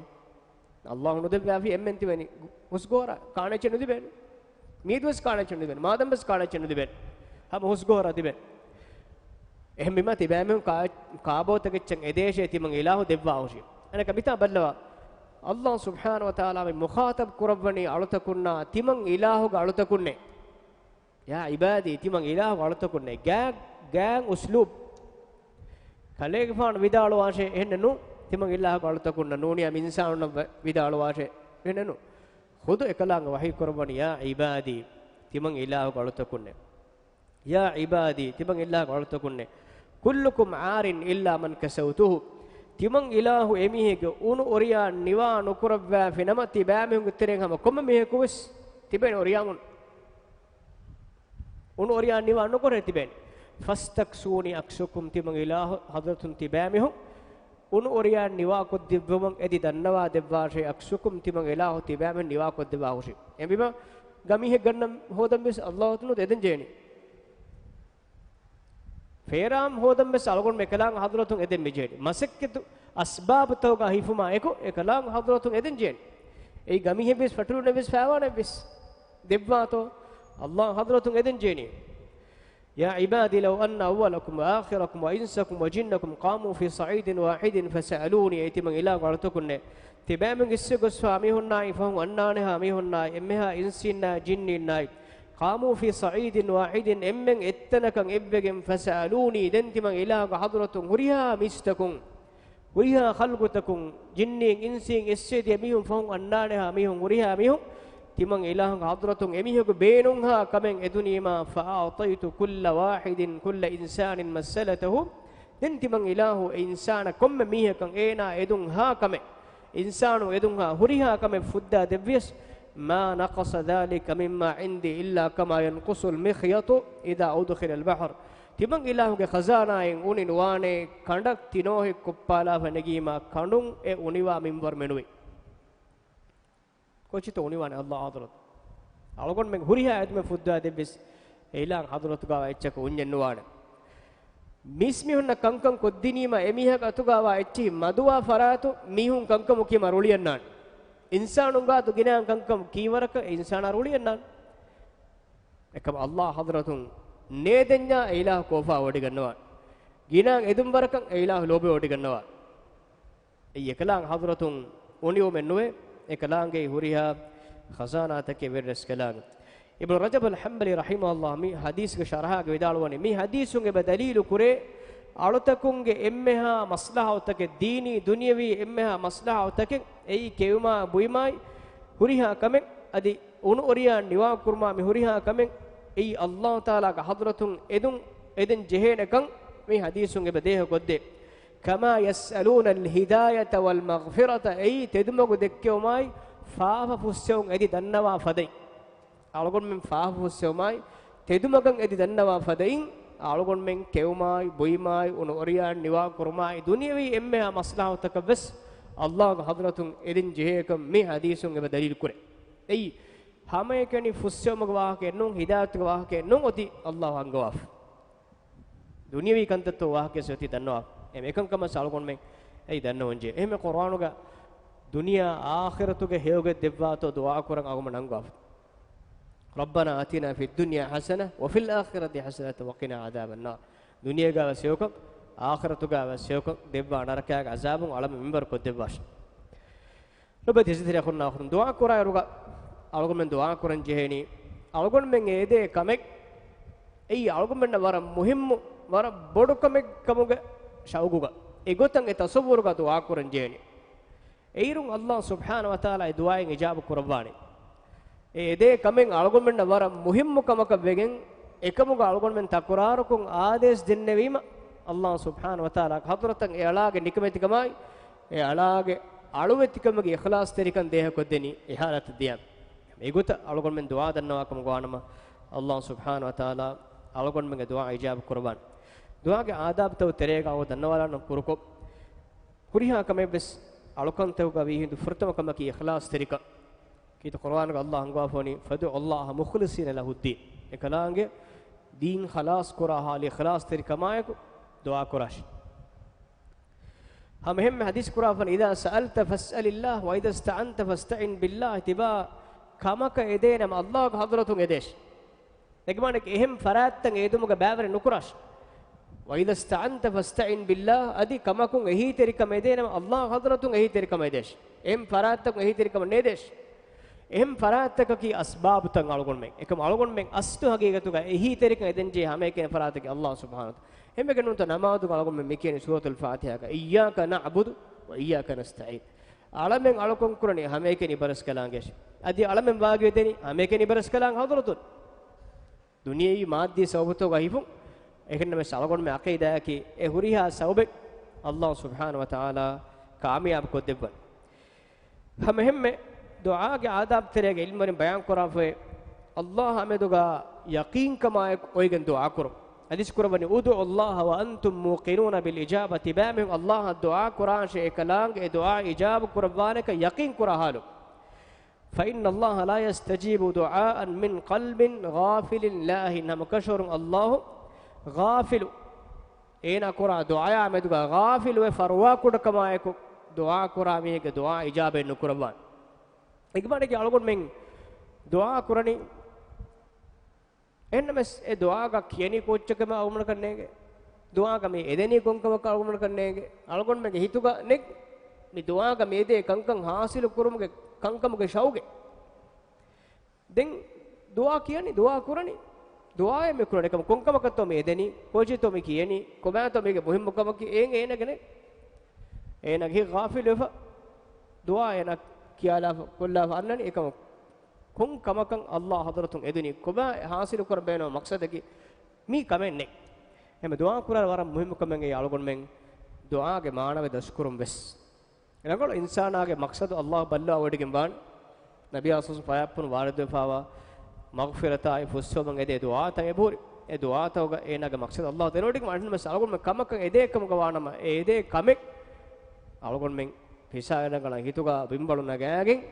އަﷲ ނުދެއްވާފި އެންމެން ތިބެނީ ހުސް ގޮހޮރާ ކާނެއްޗެއް ނުދިބޭނެ. މީދުވެސް ކާނެއްޗެއް ނުދިބޭނެ. މާދަމްވެސް ކާނެއްޗެއް ނުދިބޭނެ. ހަމަ ހުސް ގޮހޮރާ ތިބޭނެ. އެހެންވީމަ ތިބާމީހުން ކާ-، ކާބޯތަކެއްޗަށް އެދޭށޭ ތިމަން އިލާހު ދެއްވާ ހުށީ. އަނެކަ މިތާ ބައްލަވާ. އަﷲ ސުބްޙާނަހު ވަތަޢާލާ މި މުޚާޠަބް ކުރައްވަނީ އަޅުތަކުންނާ ތިމަން އިލާހުގެ އަޅުތަކުންނޭ. يا عبادي، ތިމަން އިލާހުގެ އަޅުތަކުންނޭ. ގާ-، ގާތް އުސްލޫބް. ކަލޭގެފާނު ވިދާޅުވާށޭ އެހެންނެއް ނޫ. ތިމަން އިލާހުގެ އަޅުތަކުންނަށް ނޫނިޔާ މި އިންސާނުންނަށް ވި-، ވިދާޅުވާށޭ އެހެންނެއް ނޫ. ޚުދު އެކަލާނގެ ވަޙީ ކުރައްވަނީ، يا عبادي، ތިމަން އިލާހުގެ އަޅުތަކުންނޭ. يا عبادي، ތިމަން އިލާހުގެ އަޅުތަކުންނޭ. كلكم عار إلا من كسوته. ތިމަން އިލާހު އެމީހެއްގެ އުނު އޮރިޔާ ނިވާ ނުކުރައްވާފި ނަމަ، ތިބާމީހުންގެ ތެރެއިން ހަމަ ކޮންމެ މީހަކު ވެސް ތިބޭނެ އޮރިޔާމުން. އުނު އޮރިޔާ ނިވާ ނުކުރެ ތިބޭނެ. فاستكسوني أكسكم، ތިމަން އިލާހު ޙަޟްރަތުން ތިބާމީހުން އުނު އޮރިޔާ ނިވާކޮށްދެއްވުމަށް އެދި ދަންނަވާ ދެއްވާށޭ، أكسكم، ތިމަން އިލާހު ތިބާމީހުން ނިވާކޮށްދެއްވާ ހުށީ. އެހެންވީމަ، ގަމީހެއް ގަންނަން ހޯދަން ވެސް އަﷲ އަތުން އެދެން ޖެހެނީ. ފޭރާން ހޯދަން ވެސް އަޅުގަނޑު އެކަލާނގެ ޙަޟްރަތުން އެދެން މިޖެހެނީ. މަސައްކަތު އަސްބާބުތަކުގަ ހިފުމާ އެކު އެކަލާނގެ ޙަޟްރަތުން އެދެން ޖެހެނީ. އެއީ ގަމީހެއްވެސް ފެށުނެއްވެސް ފައިވާނެއްވެސް ދެއްވާތޯ، އަﷲ ޙަޟްރަތުން އެދެން ޖެހެނީ. يا عبادي لو أن أولكم وآخركم وإنسكم وجنكم قاموا في صعيد واحد فسألوني، އޭ ތިމަން އިލާހުގެ އަޅުތަކުންނޭ. ތިބާމީހުން އިސްވެ ގޮސްފާ މީހުންނާއި ފަހުން އަންނާނެހާ މީހުންނާއި އެންމެހާ އިންސީންނާއި ޖިންނީންނާއި قاموا في صعيد واحد، އެންމެން އެއްތަނަކަށް އެއްވެގެން، فسألوني، ދެން ތިމަން އިލާހުގެ ޙަޟްރަތުން ހުރިހާ މީސްތަކުން، ހުރިހާ ޚަލްޤުތަކުން، ޖިންނީން އިންސީން އެއްސެދިޔަ މީހުން ފަހުން އަންނާނެހާ މީހުން، ހުރިހާ މީހުން ތިމަން އިލާހުގެ ޙަޟްރަތުން އެމީހަކު ބޭނުންހާ ކަމެއް އެދުނީމާ، فأعطيت كل واحد، كل إنسان مسألته، ދެން ތިމަން އިލާހު އެ އިންސާނަށް ކޮންމެ މީހަކަށް އޭނާ އެދުންހާ ކަމެއް، އިންސާނު އެދުންހާ ހުރިހާ ކަމެއް ފުއްދާ ދެއްވިޔަސް، ما نقص ذلك مما عندي إلا كما ينقص المخيط إذا أدخل البحر. ތިމަން އިލާހުގެ ޚަޒާނާއިން އުނި ނުވާނޭ ކަނޑަށް ތިނޯހެއް ކޮށްޕާލާފަ ނެގީމާ ކަނޑުން އެ އުނިވާ މިންވަރު މެނުވި. ކޮށިތޯ އުނިވާނެ އަﷲ ޙަޟްރަތު؟ އަޅުގަނޑުމެން ހުރިހާ އެދުމެއް ފުއްދާ ދެއްވިޔަސް، އެ އިލާހު ޙަޟްރަތުގައިވާ އެއްޗަކަށް އުންޏެއް ނުވާނެ. މީސްމީހުންނަށް ކަންކަން ކޮށްދިނީމަ އެމީހަކަށް އަތުގައިވާ އެއްޗެހި މަދުވާ ފަރާތު މީހުން ކަންކަމު ކީމަ ރުޅިއަންނާނެ. އިންސާނުން ގާތު ގިނައިން ކަންކަމު ކީވަރަކަށް އެ އިންސާނާ ރުޅިއަންނާނެ. އެކަމަ އަﷲ ޙަޟްރަތުން ނޭދެންޏާ އެ އިލާހު ކޯފާވެވޮޑިގަންނަވާނެ. ގިނައިން އެދުން ވަރަކަށް އެ އިލާހު ލޯބިވެވޮޑިގަންނަވާނެ. އެއީ އެކަލާނގެ ޙަޟްރަތުން އުނިވުމެއް ނުވޭ، އެކަލާނގެ ހުރިހާ ޚަޒާނާތަކެއް ވެރިރަސްކަލާނގެ. އިބްނު ރަޖަބުލް ޙަންބަލީ ރަޙިމަހުﷲ މި ޙަދީޘްގެ ޝަރަޙާގަ ވިދާޅުވަނީ، މި ޙަދީޘުން އެބަ ދަލީލު ކުރޭ، އަޅުތަކުންގެ އެންމެހާ މަޞްލަޙަތުތަކެއް، ދީނީ ދުނިޔަވީ އެންމެހާ މަޞްލަޙަތުތަކެއް، އެއީ ކެއުމާ ބުއިމާއި ހުރިހާ ކަމެއް، އަދި އުނު އޮރިޔާ ނިވާކުރުމާ މި ހުރިހާ ކަމެއް، އެއީ އަﷲ ތަޢާލާގެ ޙަޟްރަތުން އެދުން، އެދެން ޖެހޭނެކަން މި ޙަދީޘުން އެބަ ދޭހަކޮށްދޭ. كما يسألون الهداية والمغفرة، އެއީ ތެދުމަގު ދެއްކެވުމާއި، ފާފަ ފުއްސެވުން އެދި ދަންނަވާ ފަދައިން. އަޅުގަނޑުމެން ފާފަ ފުއްސެވުމާއި، ތެދުމަގަށް އެދި ދަންނަވާ ފަދައިން، އަޅުގަނޑުމެން ކެއުމާއި، ބުއިމާއި، އުނު އޮރިޔާ ނިވާ ކުރުމާއި، ދުނިޔަވީ އެންމެހާ މަޞްލަޙަތުތަކަށް ވެސް އަﷲގެ ޙަޟްރަތުން އެދެން ޖެހޭކަން މި ޙަދީޘުން އެބަ ދަލީލު ކުރޭ. އެއީ، ހަމައެކަނި ފުއްސެވުމުގެ ވާހަކައެއް ނޫން، ހިދާޔަތުގެ ވާހަކައެއް ނޫން، އޮތީ އަﷲ އަންގަވާފަ. ދުނިޔަވީ ކަންތައްތޯ ވާހަކައެއް އޮތީ ދަންނަވާފަ. އެ އެކަންކަމަށް އަޅުގަނޑުމެން އެއީ ދަންނަވަންޖެހޭ. އެހެންމެ ޤުރްއާނުގަ ދުނިޔެ އާޚިރަތުގެ ހެޔޮގޮތް ދެއްވާތޯ ދުޢާ ކުރަން އަޅުގަނޑުމެން އަންގަވާފަ. ربنا آتنا في الدنيا حسنة وفي الآخرة حسنة وقنا عذاب النار. ދުނިޔޭގަ ވެސް ހެޔޮކަން، އާޚިރަތުގަ ވެސް ހެޔޮކަން ދެއްވާ، ނަރަކައިގެ ޢަޛާބުން އަޅަމެން މިންވަރު ކޮށްދެއްވާށި. ލޮބުވެތި އިޒްތިރި އަޚުންނާ އުޚުތުން، ދުޢާ ކުރާއިރުގަ އަޅުގަނޑުމެން ދުޢާ ކުރަން ޖެހޭނީ، އަޅުގަނޑުމެން އެ އެދޭ ކަމެއް، އެއީ އަޅުގަނޑުމެންނަށް ވަރަށް މުހިއްމު، ވަރަށް ބޮޑު ކަމެއް ކަމުގެ ޝައުގުގަ. އެގޮތަށް އެ ތަޞައްވުރުގަ ދުޢާ ކުރަން ޖެހޭނެ. އެއިރުން ﷲ ސުބްޙާނަހޫ ވަތަޢާލާ އެ ދުޢާއިން އިޖާބަ ކުރައްވާނެ. އެ އެދޭ ކަމެއް އަޅުގަނޑުމެންނަށް ވަރަށް މުހިއްމު ކަމަކަށް ވެގެން، އެކަމުގަ އަޅުގަނޑުމެން ތަކުރާރުކޮށް އާދޭސް ދެންނެވީމަ، ﷲ ސުބްޙާނަހޫ ވަތަޢާލާ ޙަޟްރަތަށް އެ އަޅާގެ ނިކަމެތިކަމާއި، އެ އަޅާގެ އަޅުވެތިކަމުގެ އިޚްލާޞްތެރިކަން ދޭހަކޮށްދެނީ އެ ޙާލަތަށް ދިޔަ. އެގޮތަށް އަޅުގަނޑުމެން ދުޢާ ދަންނަވާ ކަމުގަ ވާނަމަ، ﷲ ސުބްޙާނަހޫ ވަތަޢާލާ އަޅުގަނޑުމެންގެ ދުޢާ އިޖާބަ ކުރައްވާނެ. ދުޢާގެ އާދާބުތައް ތެރޭގަ އަޅުގަނޑު ދަންނަވާލަން ކުރުކޮށް، ހުރިހާ ކަމެއްވެސް އަޅުކަންތަކުގަ ވީހިނދު ފުރަތަމަ ކަމަކީ އިޚްލާޞްތެރިކަން. ކީރިތި ޤުރުއާނުގަ ﷲ އަންގަވާފަވަނީ، "فادعوا الله مخلصين له الدين." އެކަލާނގެ ދީން ޚަލާޞް ކުރާ ޙާލު އިޚްލާޞްތެރިކަމާއެކު ދުޢާ ކުރާށި. ހަމައެހެންމެ ޙަދީޘް ކުރާފަން، "إذا سألت فاسأل الله وإذا استعنت فاستعن بالله." ތިބާ ކަމަކަށް އެދޭނަމަ ﷲގެ ޙަޟްރަތުން އެދޭށި. އެގެ މާނައަކީ އެހެން ފަރާތްތައް އެދުމުގަ ބައިވެރި ނުކުރާށި. "وإذا استعنت فاستعن بالله." އަދި ކަމަކުން އެހީތެރިކަމަށް އެދޭނަމަ ﷲގެ ޙަޟްރަތުން އެހީތެރިކަމަށް އެދޭށި. އެހެން ފަރާތްތަކުން އެހީތެރިކަމަށް ނޭދޭށި. އެހެން ފަރާތްތަކަކީ އަސްބާބުތައް އަޅުގަނޑުމެން. އެކަމަ އަޅުގަނޑުމެން އަސްލު ޙަޤީޤަތުގަ އެހީތެރިކަން އެދެންޖެހޭ ހަމައެކަނި ފަރާތަކީ ﷲ ސުބްޙާނަހޫ ވަތަޢާލާ. އެހެންވެގެން ނޫންތަ ނަމާދުގަ އަޅުގަނޑުމެން މިކިޔަނީ ސޫރަތުލް ފާތިޙާގަ، "إياك نعبد وإياك نستعين." އަޅަމެން އަޅުކަން ކުރަނީ ހަމައެކަނި އިބަރަސްކަލާނގެ އަށި. އަދި އަޅަމެން ވާގިވެދެނީ ހަމައެކަނި އިބަރަސްކަލާނގެ ޙަޟްރަތުން. ދުނިޔެވީ މާއްދީ ސަބަބުތަކުގަ ހިފުން. އެހެންނަމަވެސް އަޅުގަނޑުމެން ޢަޤީދާއަކީ އެ ހުރިހާ ސަބަބެއް ﷲ ސުބްޙާނަހޫ ވަތަޢާލާ ކާމިޔާބު ކޮށްދެއްވަން. ހަމައެހެންމެ ދުޢާގެ އާދާބު ތެރޭގަ ޢިލްމުވެރިން ބަޔާން ކުރާފައި، ﷲ އާ މެދުގަ ޔަޤީންކަމާއެކު އޮތްގެން ދުޢާ ކުރުން. ޙަދީޘް ކުރައްވަނީ، "ادعوا الله وأنتم موقنون بالإجابة." ތިބާމީހުން ﷲ އަށް ދުޢާ ކުރާށޭ، އެކަލާނގެ އެ ދުޢާ އިޖާބަ ކުރައްވާނެކަން ޔަޤީން ކުރާ ޙާލު. "فإن الله لا يستجيب دعاء من قلب غافل لاهٍ." ހަމަކަށަވަރުން ﷲ ޣާފިލު، އޭނާ ކުރާ ދުޢާއާ މެދުގަ ޣާފިލުވެ ފަރުވާކުޑަކަމާއެކު ދުޢާ ކުރާ މީހެއްގެ ދުޢާ އިޖާބައެއް ނުކުރައްވާނެ. އެގެ މާނައަކީ އަޅުގަނޑުމެން ދުޢާ ކުރަނީ، އެހެންނަމަވެސް އެ ދުޢާގަ ކިޔަނީ ކޯއްޗެއްކަމަށް އަޅުގަނޑަކަށް ނޭނގެ. ދުޢާގަ މި އެދެނީ ކޮންކަމަކަށް އަޅުގަނޑަކަށް ނޭނގެ. އަޅުގަނޑުމެންގެ ހިތުގަ ނެތް މި ދުޢާގަ މި އެދޭ ކަންކަން ޙާޞިލު ކުރުމުގެ ކަންކަމުގެ ޝައުގެއް. ދެން ދުޢާ ކިޔަނީ، ދުޢާ ކުރަނީ. ދުޢާއެއް މި ކުރަނީ ކަމަށް ކޮންކަމަކަށްތޯ މި އެދެނީ، ކޯޗެއްތޯ މި ކިޔަނީ، ކޮބާތޯ މީގެ މުހިއްމުކަމަކީ އޭން އޭނަގެ ނެތް. އޭނަގެ ހިތް ޣާފިލުވެފަ، ދުޢާ އޭނަ ކިޔާލާފަ، ކޮށްލާފަ އަންނަނީ އެކަމަށް. ކޮން ކަމަކަށް ﷲ ޙަޟްރަތުން އެދުނީ؟ ކޮބާ ޙާޞިލު ކުރަން ބޭނުން މަޤްޞަދަކީ؟ މީ ކަމެއް ނެތް. އެހެން ދުޢާ ކުރާ ވަރަށް މުހިއްމު ކަމެއް އެއީ އަޅުގަނޑުމެން ދުޢާގެ މާނަވެ ދަސްކުރުން ވެސް. ރަނގަޅު އިންސާނާގެ މަޤްޞަދު ﷲ ބައްލަވާ ވޮޑިގެން ވާނެ. ނަބިއްޔާ ޞައްލަﷲު ޢަލައިހި ވަސައްލަމަ ވާރިދުވެފާވާ މަޣްފިރަތާއި ފުއްސެވުމަށް އެދޭ ދުޢާތައް އެބަހުރި. އެ ދުޢާތަކުގަ އޭނާގެ މަޤްޞަދު ﷲ ދެނެވޮޑިގެން ވާނެ. އެހެންނަމަވެސް އަޅުގަނޑުމެން ކަމަކަށް އެދޭ ކަމުގަ ވާނަމަ، އެ އެދޭ ކަމެއް އަޅުގަނޑުމެން ހިސާބަށް ނަގަން ހިތުގަ ބިނބަޅު ނަގާގެން،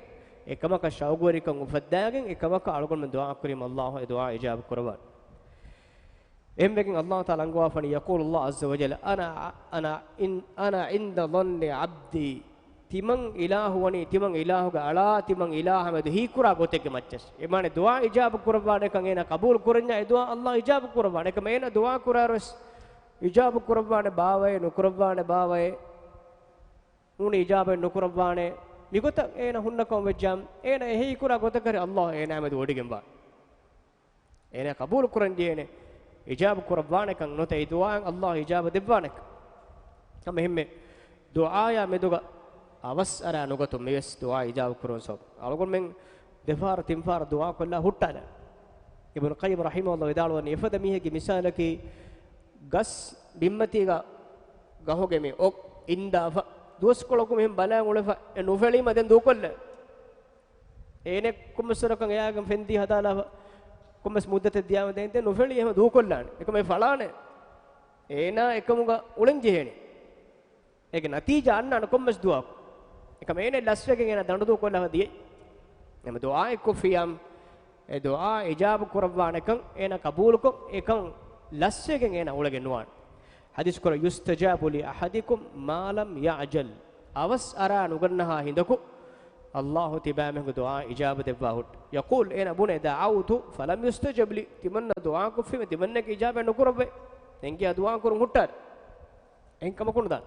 އެ ކަމަކަށް ޝައުގުވެރިކަން އުފައްދާގެން، އެ ކަމަކަށް އަޅުގަނޑުމެން ދުޢާ ކުރީމަ ﷲ އެ ދުޢާ އިޖާބަ ކުރައްވާނެ. އެހެންވެގެން ﷲ ތަޢާލާ އަންގަވާފަނީ، يقول الله عز وجل، أنا، أنا عند، أنا عند ظن عبدي. ތިމަން އިލާހު ވަނީ، ތިމަން އިލާހުގެ އަޅާ، ތިމަން އިލާހާ މެދު ހީކުރާ ގޮތެއްގެ މައްޗަށް. އެ މާނަ ދުޢާ އިޖާބަ ކުރައްވާނެކަން އޭނާ ޤަބޫލު ކުރަންޏާ އެ ދުޢާ ﷲ އިޖާބަ ކުރައްވާނެ. އެކަމަ އޭނާ ދުޢާ ކުރާއިރުވެސް އިޖާބަ ކުރައްވާނެ ބާވައޭ، ނުކުރައްވާނެ ބާވައޭ، ނޫނީ އިޖާބައެއް ނުކުރައްވާނެ. މިގޮތަށް އޭނާ ހުންނަ ކަމަށް ވެއްޖާމް، އޭނާ އެ ހީކުރާ ގޮތަކަށް ހަރި ﷲ އޭނާ މެދު ވޮޑިގެންވާނެ. އޭނާ ޤަބޫލު ކުރަންޖެހޭނެ، އިޖާބަ ކުރައްވާނެކަން ނުވަތަ އެ ދުޢާއަށް ﷲ އިޖާބަ ދެއްވާނެކަން. ހަމަ އެހެންމެ ދުޢާޔާ މެދުގަ އަވަސް އަރާ ނުގަތުން މިވެސް ދުޢާ އިޖާބަ ކުރުވަން ސަބަބު. އަޅުގަނޑުމެން ދެފަހަރު ތިންފަހަރު ދުޢާ ކޮށްލާ ހުއްޓާލާ. އިބްނު ޤައްޔިމް ރަޙިމަހުﷲ ވިދާޅުވަނީ، އެފަދަ މީހެއްގެ މިސާލަކީ ގަސް ބިންމަތީގަ ގަހުގެ މި އޮށް އިންދާފަ، ދުވަސްކޮޅަކު މިހެން ބަލާ އުޅެފަ، އެ ނުފެޅީމަ ދެން ދޫކޮށްލާ. އޭނެ ކޮންމެސް ވަރަކަށް އެޔާގެން ފެންދީ ހަދާލާފަ، ކޮންމެސް މުއްދަތެއް ދިޔާމަ ދެން ދެން ނުފެޅީ އެހެން ދޫކޮށްލާނެ. އެކަމަ އެ ފަޅާނެ. އޭނާ އެކަމުގަ އުޅެން ޖެހޭނެ. އޭގެ ނަތީޖާ އަންނާނެ ކޮންމެސް ދުޢާއަކު. އެކަމަ އޭނަ ލަސްވެގެން އޭނާ ދަނޑު ދޫކޮށްލާފަ ދިޔައީ. އެމަ ދުޢާއެއް ކޮށްފިޔާމް، އެ ދުޢާ އިޖާބަ ކުރައްވާނެކަން އޭނާ ޤަބޫލުކޮށް، އެކަން ލަސްވެގެން އޭނާ އުޅެގެން ނުވާނެ. ޙަދީޘް ކުރަ، يستجاب لأحدكم ما لم يعجل. އަވަސް އަރާ ނުގަންނަހާ ހިނދަކު ﷲ ތިބާމީހުންގެ ދުޢާ އިޖާބަ ދެއްވާ ހުއްޓު. يقول، އޭނާ ބުނޭ، دعوت فلم يستجب لي. ތިމަންނަ ދުޢާ ކޮށްފީމަ ތިމަންނައަކީ އިޖާބަ ނުކުރައްވައި. އެނގިޔާ ދުޢާ ކުރުން ހުއްޓާ. އެހެން ކަމަކު ނުދާނެ.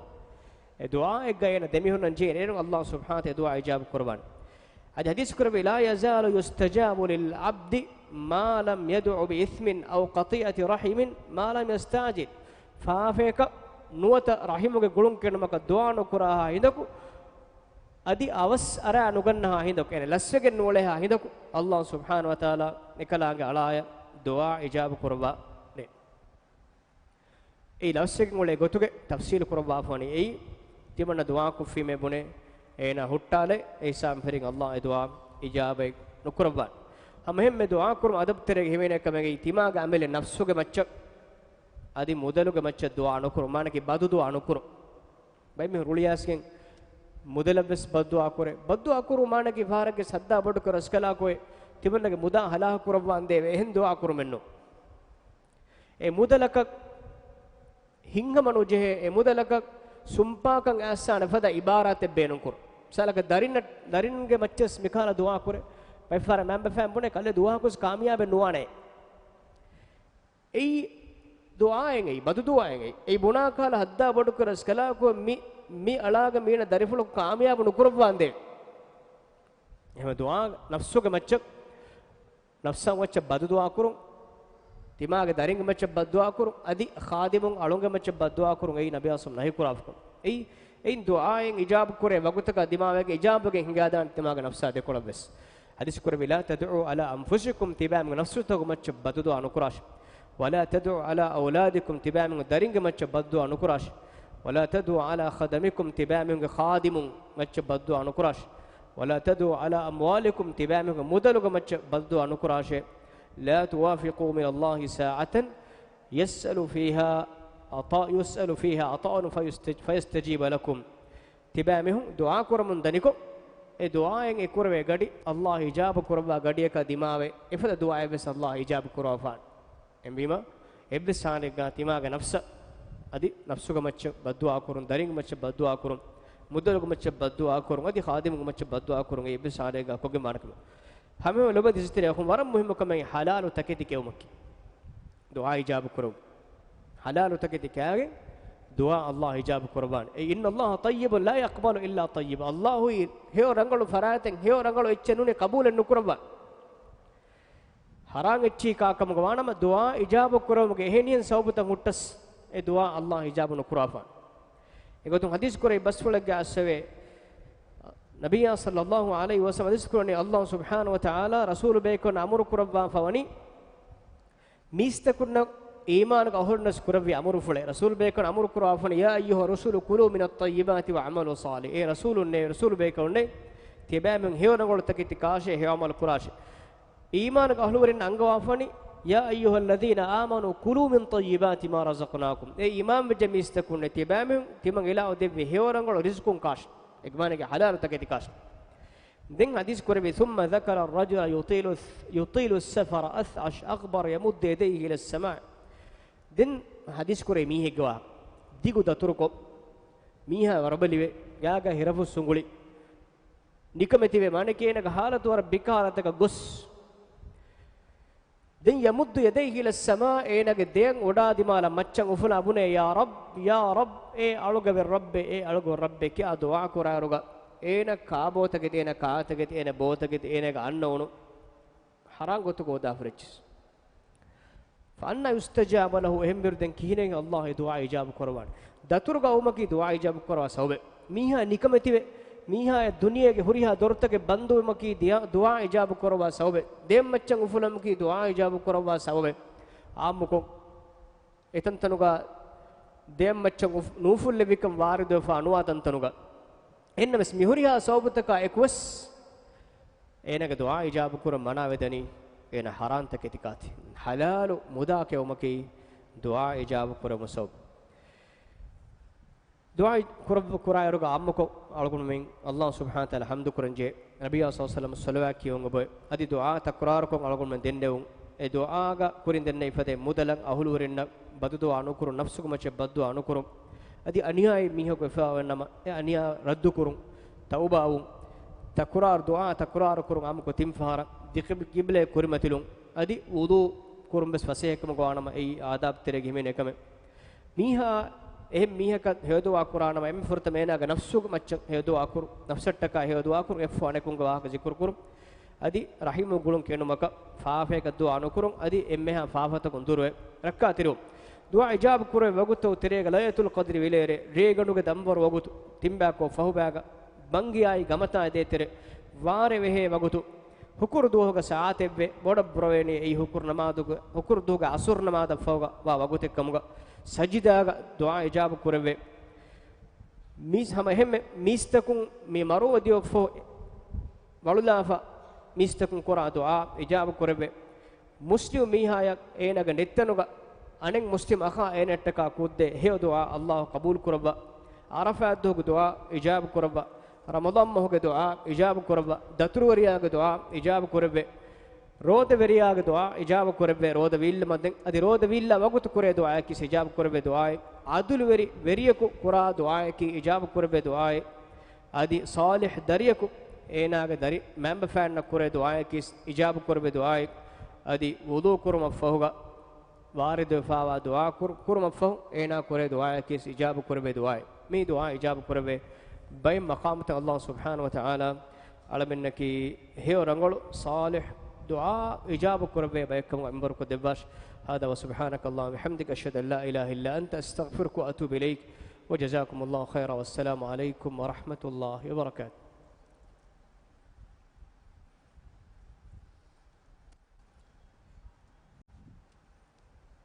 އެ ދުޢާއެއްގަ އޭނަ ދެމިހުންނަން ޖެހޭނެ އޭރުން ﷲ ސުބްޙާނަހޫ ވަތަޢާލާ އެ ދުޢާ އިޖާބަ ކުރައްވާނެ. އަދި ޙަދީޘް ކުރެއްވި، لا يزال يستجاب للعبد ما لم يدع بإثم أو قطيعة رحم ما لم يستعجل. ފާފަޔަކަށް ނުވަތަ ރަޙިމުގެ ގުޅުން ކެނޑުމަކަށް ދުޢާ ނުކުރާހާ ހިނދަކު، އަދި އަވަސް އަރާ ނުގަންނަހާ ހިނދަކު، އޭނަ ލަސްވެގެން ނޫޅޭހާ ހިނދަކު، ﷲ ސުބްޙާނަހޫ ވަތަޢާލާ އެކަލާނގެ އަޅާޔަށް ދުޢާ އިޖާބަ ކުރައްވާނެ. އެއީ ލަސްވެގެން އުޅޭ ގޮތުގެ ތަފްސީލު ކުރައްވާފަވަނީ އެއީ، ތިމަންނަ ދުޢާ ކޮށްފީމޭ ބުނޭ، އޭނާ ހުއްޓާލޭ، އެ ހިސާބުން ފެށިގެން ﷲ އެ ދުޢާ އިޖާބަ ނުކުރައްވާނެ. ހަމަ އެހެންމެ ދުޢާ ކުރުމަށް އަދަބު ތެރޭގަ ހިމެނޭ ކަމެއް ތިމާގެ އަމިއްލަ ނަފްސުގެ މައްޗަށް އަދި މުދަލުގެ މައްޗަށް ދުޢާ ނުކުރުން، މާނައަކީ ބަދުދުޢާ ނުކުރުން. ބައެއް މީހުން ރުޅިއައިސްގެން މުދަލަށްވެސް ބައްދުޢާ ކުރޭ. ބައްދުޢާ ކުރުން މާނައަކީ ފަހަރެއްގެ ސައްދާ ބޮޑުކޮށް ރަސްކަލާކޮއެ، ތިމަންނަގެ މުދާ ހަލާކުކުރައްވާނދޭވެ އެހެން ދުޢާ ކުރުމެއްނު. އެ މުދަލަކަށް ހިތްހަމަ ނުޖެހޭ، އެ މުދަލަކަށް ސުންޕާކަން އައްސާނެ ފަދަ އިބާރާތެއް ބޭނުންކުރުން. މިސާލަކަށް ދަރިންނަށް، ދަރިންގެ މައްޗަށް މިކަހަލަ ދުޢާ ކުރޭ. ބައެއްފަހަރަށް މައިންބަފައިން ބުނޭ ކަލޭ ދުޢާކޮށް ކާމިޔާބެއް ނުވާނެ. އެއީ ދުޢާއެއް އެއީ، ބަދު ދުޢާއެއް އެއީ. އެއީ ބުނާ ކަހަލަ ހައްދާ ބޮޑުކޮށް ރަސްކަލާކޮ މި، މި އަޅާގެ މީނަ ދަރިފުޅަކު ކާމިޔާބު ނުކުރައްވާނދޭ. އެހެން ދުޢާ ނަފްސުގެ މައްޗަށް، ނަފްސާ މައްޗަށް ބަދު ދުޢާ ކުރުން، ތިމާގެ ދަރިންގެ މައްޗަށް ބައްދުޢާ ކުރުން، އަދި ޚާދިމުން އަޅުންގެ މައްޗަށް ބައްދުޢާ ކުރުން އެއީ ނަބީ އަސްލަމް ނަހީ ކުރާފަކުން. އެއީ، އެއިން ދުޢާއެއް އިޖާބު ކުރޭ ވަގުތަކަށް ދިމާވެގެން އިޖާބުގެ ހިނގާދާނެ ތިމާގެ ނަފްސާ ދެކޮޅަށްވެސް. ޙަދީޘް ކުރެއްވި، "لا تدعوا على أنفسكم"، ތިބާމީހުން ނަފްސުތަކުގެ މައްޗަށް ބަދުދުޢާ ނުކުރާށި. "ولا تدعوا على أولادكم"، ތިބާމީހުން ދަރިންގެ މައްޗަށް ބައްދުޢާ ނުކުރާށި. "ولا تدعوا على خدمكم"، ތިބާމީހުންގެ ޚާދިމުން މައްޗަށް ބައްދުޢާ ނުކުރާށި. "ولا تدعوا على أموالكم"، ތިބާމީހުންގެ މުދަލުގެ މައްޗަށް ބައްދުޢާ ނުކުރާށޭ. "لا توافقوا من الله ساعة يسأل فيها عطاء، يسأل فيها عطاء فيستج-، فيستجيب لكم". ތިބާމީހުން ދުޢާ ކުރަމުން ދަނިކޮށް، އެ ދުޢާއެއް އެ ކުރެވޭ ގަޑި، ﷲ އިޖާބަ ކުރައްވާ ގަޑިއަކާ ދިމާވެ، އެފަދަ ދުޢާއެއްވެސް ﷲ އިޖާބަ ކުރައްވާފާނެ. އެހެންވީމަ، އެއްވެސް ހާލެއްގަ ތިމާގެ ނަފްސަށް، އަދި ނަފްސުގެ މައްޗަށް ބައްދުޢާ ކުރުން، ދަރިންގެ މައްޗަށް ބައްދުޢާ ކުރުން، މުދަލުގެ މައްޗަށް ބައްދުޢާ ކުރުން، އަދި ޚާދިމުގެ މައްޗަށް ބައްދުޢާ ކުރުން، އެއްވެސް ހާލެއްގަ ކޮށްގެން ވާނެ ކަމެއް. ހަމަ ލޮބުވެތި އިސްތިރި އަޚުން، ވަރަށް މުހިއްމު ކަމެއް ޙަލާލު ތަކެތި ކެއުމަކީ. ދުޢާ އިޖާބަ ކުރުން. ޙަލާލު ތަކެތި ކާގެން ދުޢާ ﷲ އިޖާބަ ކުރައްވާނެ. އެ، "إن الله طيب لا يقبل إلا طيبا." ﷲ އީ ހެޔޮ ރަނގަޅު ފަރާތެއް، ހެޔޮ ރަނގަޅު އެއްޗެއް ނޫނީ ޤަބޫލެއް ނުކުރައްވާ. ޙަރާން އެއްޗިހި ކާކަމުގަ ވާނަމަ، ދުޢާ އިޖާބަ ކުރެވުމުގެ އެހެނިހެން ސަބަބުތައް ހުއްޓަސް، އެ ދުޢާ ﷲ އިޖާބަ ނުކުރާފާނެ. އެގޮތުން ޙަދީޘް ކުރެއްވި ބަސްފުޅެއްގަ އައިސްފަވޭ، ނަބިއްޔާ ޞައްލައްލާހު ޢަލައިހި ވަސައްލަމަ ޙަދީޘް ކުރަނީ، ﷲ ސުބްޙާނަހު ވަތަޢާލާ ރަސޫލު ބޭކަލުންނަށް އަމުރު ކުރައްވާފަވަނީ، މީސްތަކުންނަށް އީމާނުގެ އަހުލުންނަށް ކުރެއްވި އަމުރުފުޅެއް. ރަސޫލު ބޭކަލުން އަމުރު ކުރައްވާފަވަނީ، "يا أيها الرسل كلوا من الطيبات واعملوا صالحا." އޭ ރަސޫލުންނޭ، ރަސޫލު ބޭކަލުންނޭ، ތިބާމީހުން ހެޔޮ ރަނގަޅު ތަކެތި ކާށޭ، ހެޔޮ ޢަމަލު ކުރާށޭ. އީމާނުގެ އަހުލުވެރިން އަންގަވާފަވަނީ، "يا أيها الذين آمنوا كلوا من طيبات ما رزقناكم." އޭ އީމާންވެއްޖެ މީސްތަކުންނޭ، ތިބާމީހުން ތިމަން އިލާހު ދެއްވި ހެޔޮ ރަނގަޅު ރިޒުޤުން ކާށޭ. އެގެ މާނައަކީ ޙަލާލު ތަކެތި ކާށޭ. ދެން ޙަދީޘް ކުރެއްވި، "ثم ذكر الرجل يطيل، يطيل السفر أثعش أغبر يمد يديه إلى السماء." ދެން ޙަދީޘް ކުރެއްވި މީހެއްގެ ވާހަކަ. ދިގު ދަތުރުކޮށް، މީހާ ވަރުބަލިވެ، ގާގަ ހިރަފުށް ސުނގުޅި، ނިކަމެތިވެ، މާނައަކީ އޭނަގެ ޙާލަތު ވަރަށް ބިކާ ޙާލަތަކަށް ގޮސް. ދެން يمد يديه إلى السماء، އޭނަގެ ދެއަތް އޮޑާ ދިމާލަށް މައްޗަށް އުފުލާ ބުނޭ، "يا رب، يا رب، އޭ އަޅުގެ ރައްބޭ، އޭ އަޅުގެ ރައްބޭ" ކިޔާ ދުޢާ ކުރާއިރުގަ، އޭނަ ކާބޯތަކެތި، އޭނަ ކާތަކެތި، އޭނަ ބޯތަކެތި، އޭނަގެ އަންނައުނު ޙަރާން ގޮތުގަ އުދާފަ ރެއްޗިސް. فأنى يستجاب له، އެހެންވީރު ދެން ކިހިނެއް ﷲ އެ ދުޢާ އިޖާބަ ކުރައްވާނެ؟ ދަތުރުގަ އައުމަކީ ދުޢާ އިޖާބަ ކުރައްވާ ސަބަބެއް. މީހާ ނިކަމެތިވެ، މީހާ ދުނިޔޭގެ ހުރިހާ ދޮރުތަކެއް ބަންދުވުމަކީ ދިޔަ-، ދުޢާ އިޖާބަ ކުރައްވާ ސަބަބެއް. ދެއަތް މައްޗަށް އުފުލުމަކީ ދުޢާ އިޖާބަ ކުރައްވާ ސަބަބެއް. އާއްމުކޮށް، އެތަންތަނުގަ ދެއަތް މައްޗަށް އުފް-، ނުއުފުއްލެވިކަން ވާރިދުވެފަ ނުވާ ތަންތަނުގަ. އެހެންނަމަވެސް މިހުރިހާ ސަބަބުތަކާ އެކުވެސް އޭނަގެ ދުޢާ އިޖާބަ ކުރަން މަނާވެދަނީ އޭނަ ޙަރާންތަކެތި ކާތި. ޙަލާލު މުދާ ކެއުމަކީ ދުޢާ އިޖާބަ ކުރެވުމު ސަބަބު. ދުޢާ ކުރައްވަ-، ކުރާއިރުގަ އާއްމުކޮށް އަޅުގަނޑުމެން ﷲ ސުބްޙާނަހޫ ވަތަޢާލާ ޙަމްދު ކުރަންޖެހޭ، ނަބިއްޔާ ޞައްލަﷲު ޢަލައިހި ވަސައްލަމަ ޞަލަވާތް ކިޔުން އެބައޮތް. އަދި ދުޢާ ތަކުރާރުކޮށް އަޅުގަނޑުމެން ދެންނެވުން. އެ ދުޢާގަ ކުރިން ދެންނެވި ފަދައިން މުދަލަށް އަހުލުވެރިންނަށް ބަދުދުޢާ ނުކުރުން، ނަފްސުގެ މައްޗަށް ބައްދުޢާ ނުކުރުން. އަދި އަނިޔާއީ މީހަކު ވެފައިވަންނަމަ، އެ އަނިޔާ ރައްދުކުރުން، ތައުބާވުން، ތަކުރާރު ދުޢާ ތަކުރާރުކުރުން އާއްމުކޮށް ތިން ފަހަރަށް، ދި ޤިބް-، ޤިބްލައަށް ކުރިމަތިލުން، އަދި ވުޟޫ ކުރުން ވެސް ފަސޭހަކަމުގަ ވާނަމަ، އެއީ އާދާބް ތެރޭގަ ހިމެނޭ ކަމެއް. މީހާ އެހެން މީހަކަށް ހެޔޮދުޢާ ކުރާނަމަ، އެންމެ ފުރަތަމަ އޭނާގެ ނަފްސުގެ މައްޗަށް ހެޔޮދުޢާ ކުރު، ނަފްސަށްޓަކާ ހެޔޮދުޢާ ކުރު، އެއަށްފަހު އަނެކުންގެ ވާހަކަ ޒިކުރު ކުރު. އަދި ރަޙިމު ގުޅުން ކެނޑުމަކަށް ފާފަޔަކަށް ދުޢާ ނުކުރުން، އަދި އެންމެހާ ފާފަތަކުން ދުރުވެ ރައްކާތެރިވުން. ދުޢާ އިޖާބަ ކުރެވޭ ވަގުތު ތެރޭގަ ލައިލަތުލް ޤަދްރި ވިލޭރޭ، ރޭގަނޑުގެ ދަންވަރު ވަގުތު، ތިންބައިކޮށް ފަހުބައިގަ، ބަންގިޔާއި ގަމަތާ ދޭތެރޭ، ވާރޭ ވެހޭ ވަގުތު، ހުކުރު ދުވަހުގެ ސާޢަތެއްވެ، ބޮޑަށް ބުރަވޭނީ އެއީ ހުކުރު ނަމާދުގެ، ހުކުރު ދުވަހުގެ އަސުރު ނަމާދަށް ފަހުގަ ވާ ވަގުތެއް ކަމުގަ، ސަޖިދާގަ ދުޢާ އިޖާބަ ކުރެވޭ. މީސް ހަމަ އެހެންމެ މީސްތަކުން މި މަރުވެ ދިޔައޮތްފަހު ވަޅުލާފަ މީސްތަކުން ކުރާ ދުޢާ އިޖާބަ ކުރެވޭ. މުސްލިމް މީހާޔަށް އޭނާގެ ނެތްތަނުގަ އަނެއް މުސްލިމް އަޚާ އޭނައަށްޓަކާ ކުއްދޭ ހެޔޮ ދުޢާ ﷲ ޤަބޫލު ކުރައްވާ. ޢަރަފާތް ދުވަހުގެ ދުޢާ އިޖާބަ ކުރައްވާ. ރަމަޟާން މަހުގެ ދުޢާ އިޖާބަ ކުރައްވާ. ދަތުރުވެރިޔާގެ ދުޢާ އިޖާބަ ކުރެވޭ. ރޯދަވެރިޔާގެ ދުޢާ އިޖާބަ ކުރެވޭ. ރޯދަ ވީއްލަ މަދެން އަދި ރޯދަ ވީއްލާ ވަގުތު ކުރޭ ދުޢާއަކީ އިޖާބަ ކުރެވޭ ދުޢާއެއް. ޢަދުލުވެރި ވެރިޔަކު ކުރާ ދުޢާއަކީ އިޖާބަ ކުރެވޭ ދުޢާއެއް. އަދި ޞާލިޙް ދަރިޔަކު އޭނާގެ ދަރި މައިންބަފައިންނަށް ކުރޭ ދުޢާއަކީ އިޖާބަ ކުރެވޭ ދުޢާއެއް. އަދި ވުޟޫ ކުރުމަށްފަހުގަ ވާރިދުވެފާވާ ދުޢާ ކުރު-، ކުރުމަށްފަހު އޭނާ ކުރޭ ދުޢާއަކީ އިޖާބަ ކުރެވޭ ދުޢާއެއް. މި ދުޢާ އިޖާބަ ކުރެވޭ ބައެއް މަޤާމުތައް ﷲ ސުބްޙާނަހޫ ވަތަޢާލާ އަޅަމެންނަކީ ހެޔޮ ރަނގަޅު ޞާލިޙް ދުޢާ އިޖާބަ ކުރެވޭ ބައެއްކަމުގަ މިންވަރުކޮށް ދެއްވާށި. هذا وسبحانك اللهم وبحمدك، أشهد أن لا إله إلا أنت، أستغفرك وأتوب إليك، وجزاكم الله خيرا، والسلام عليكم ورحمة الله وبركاته.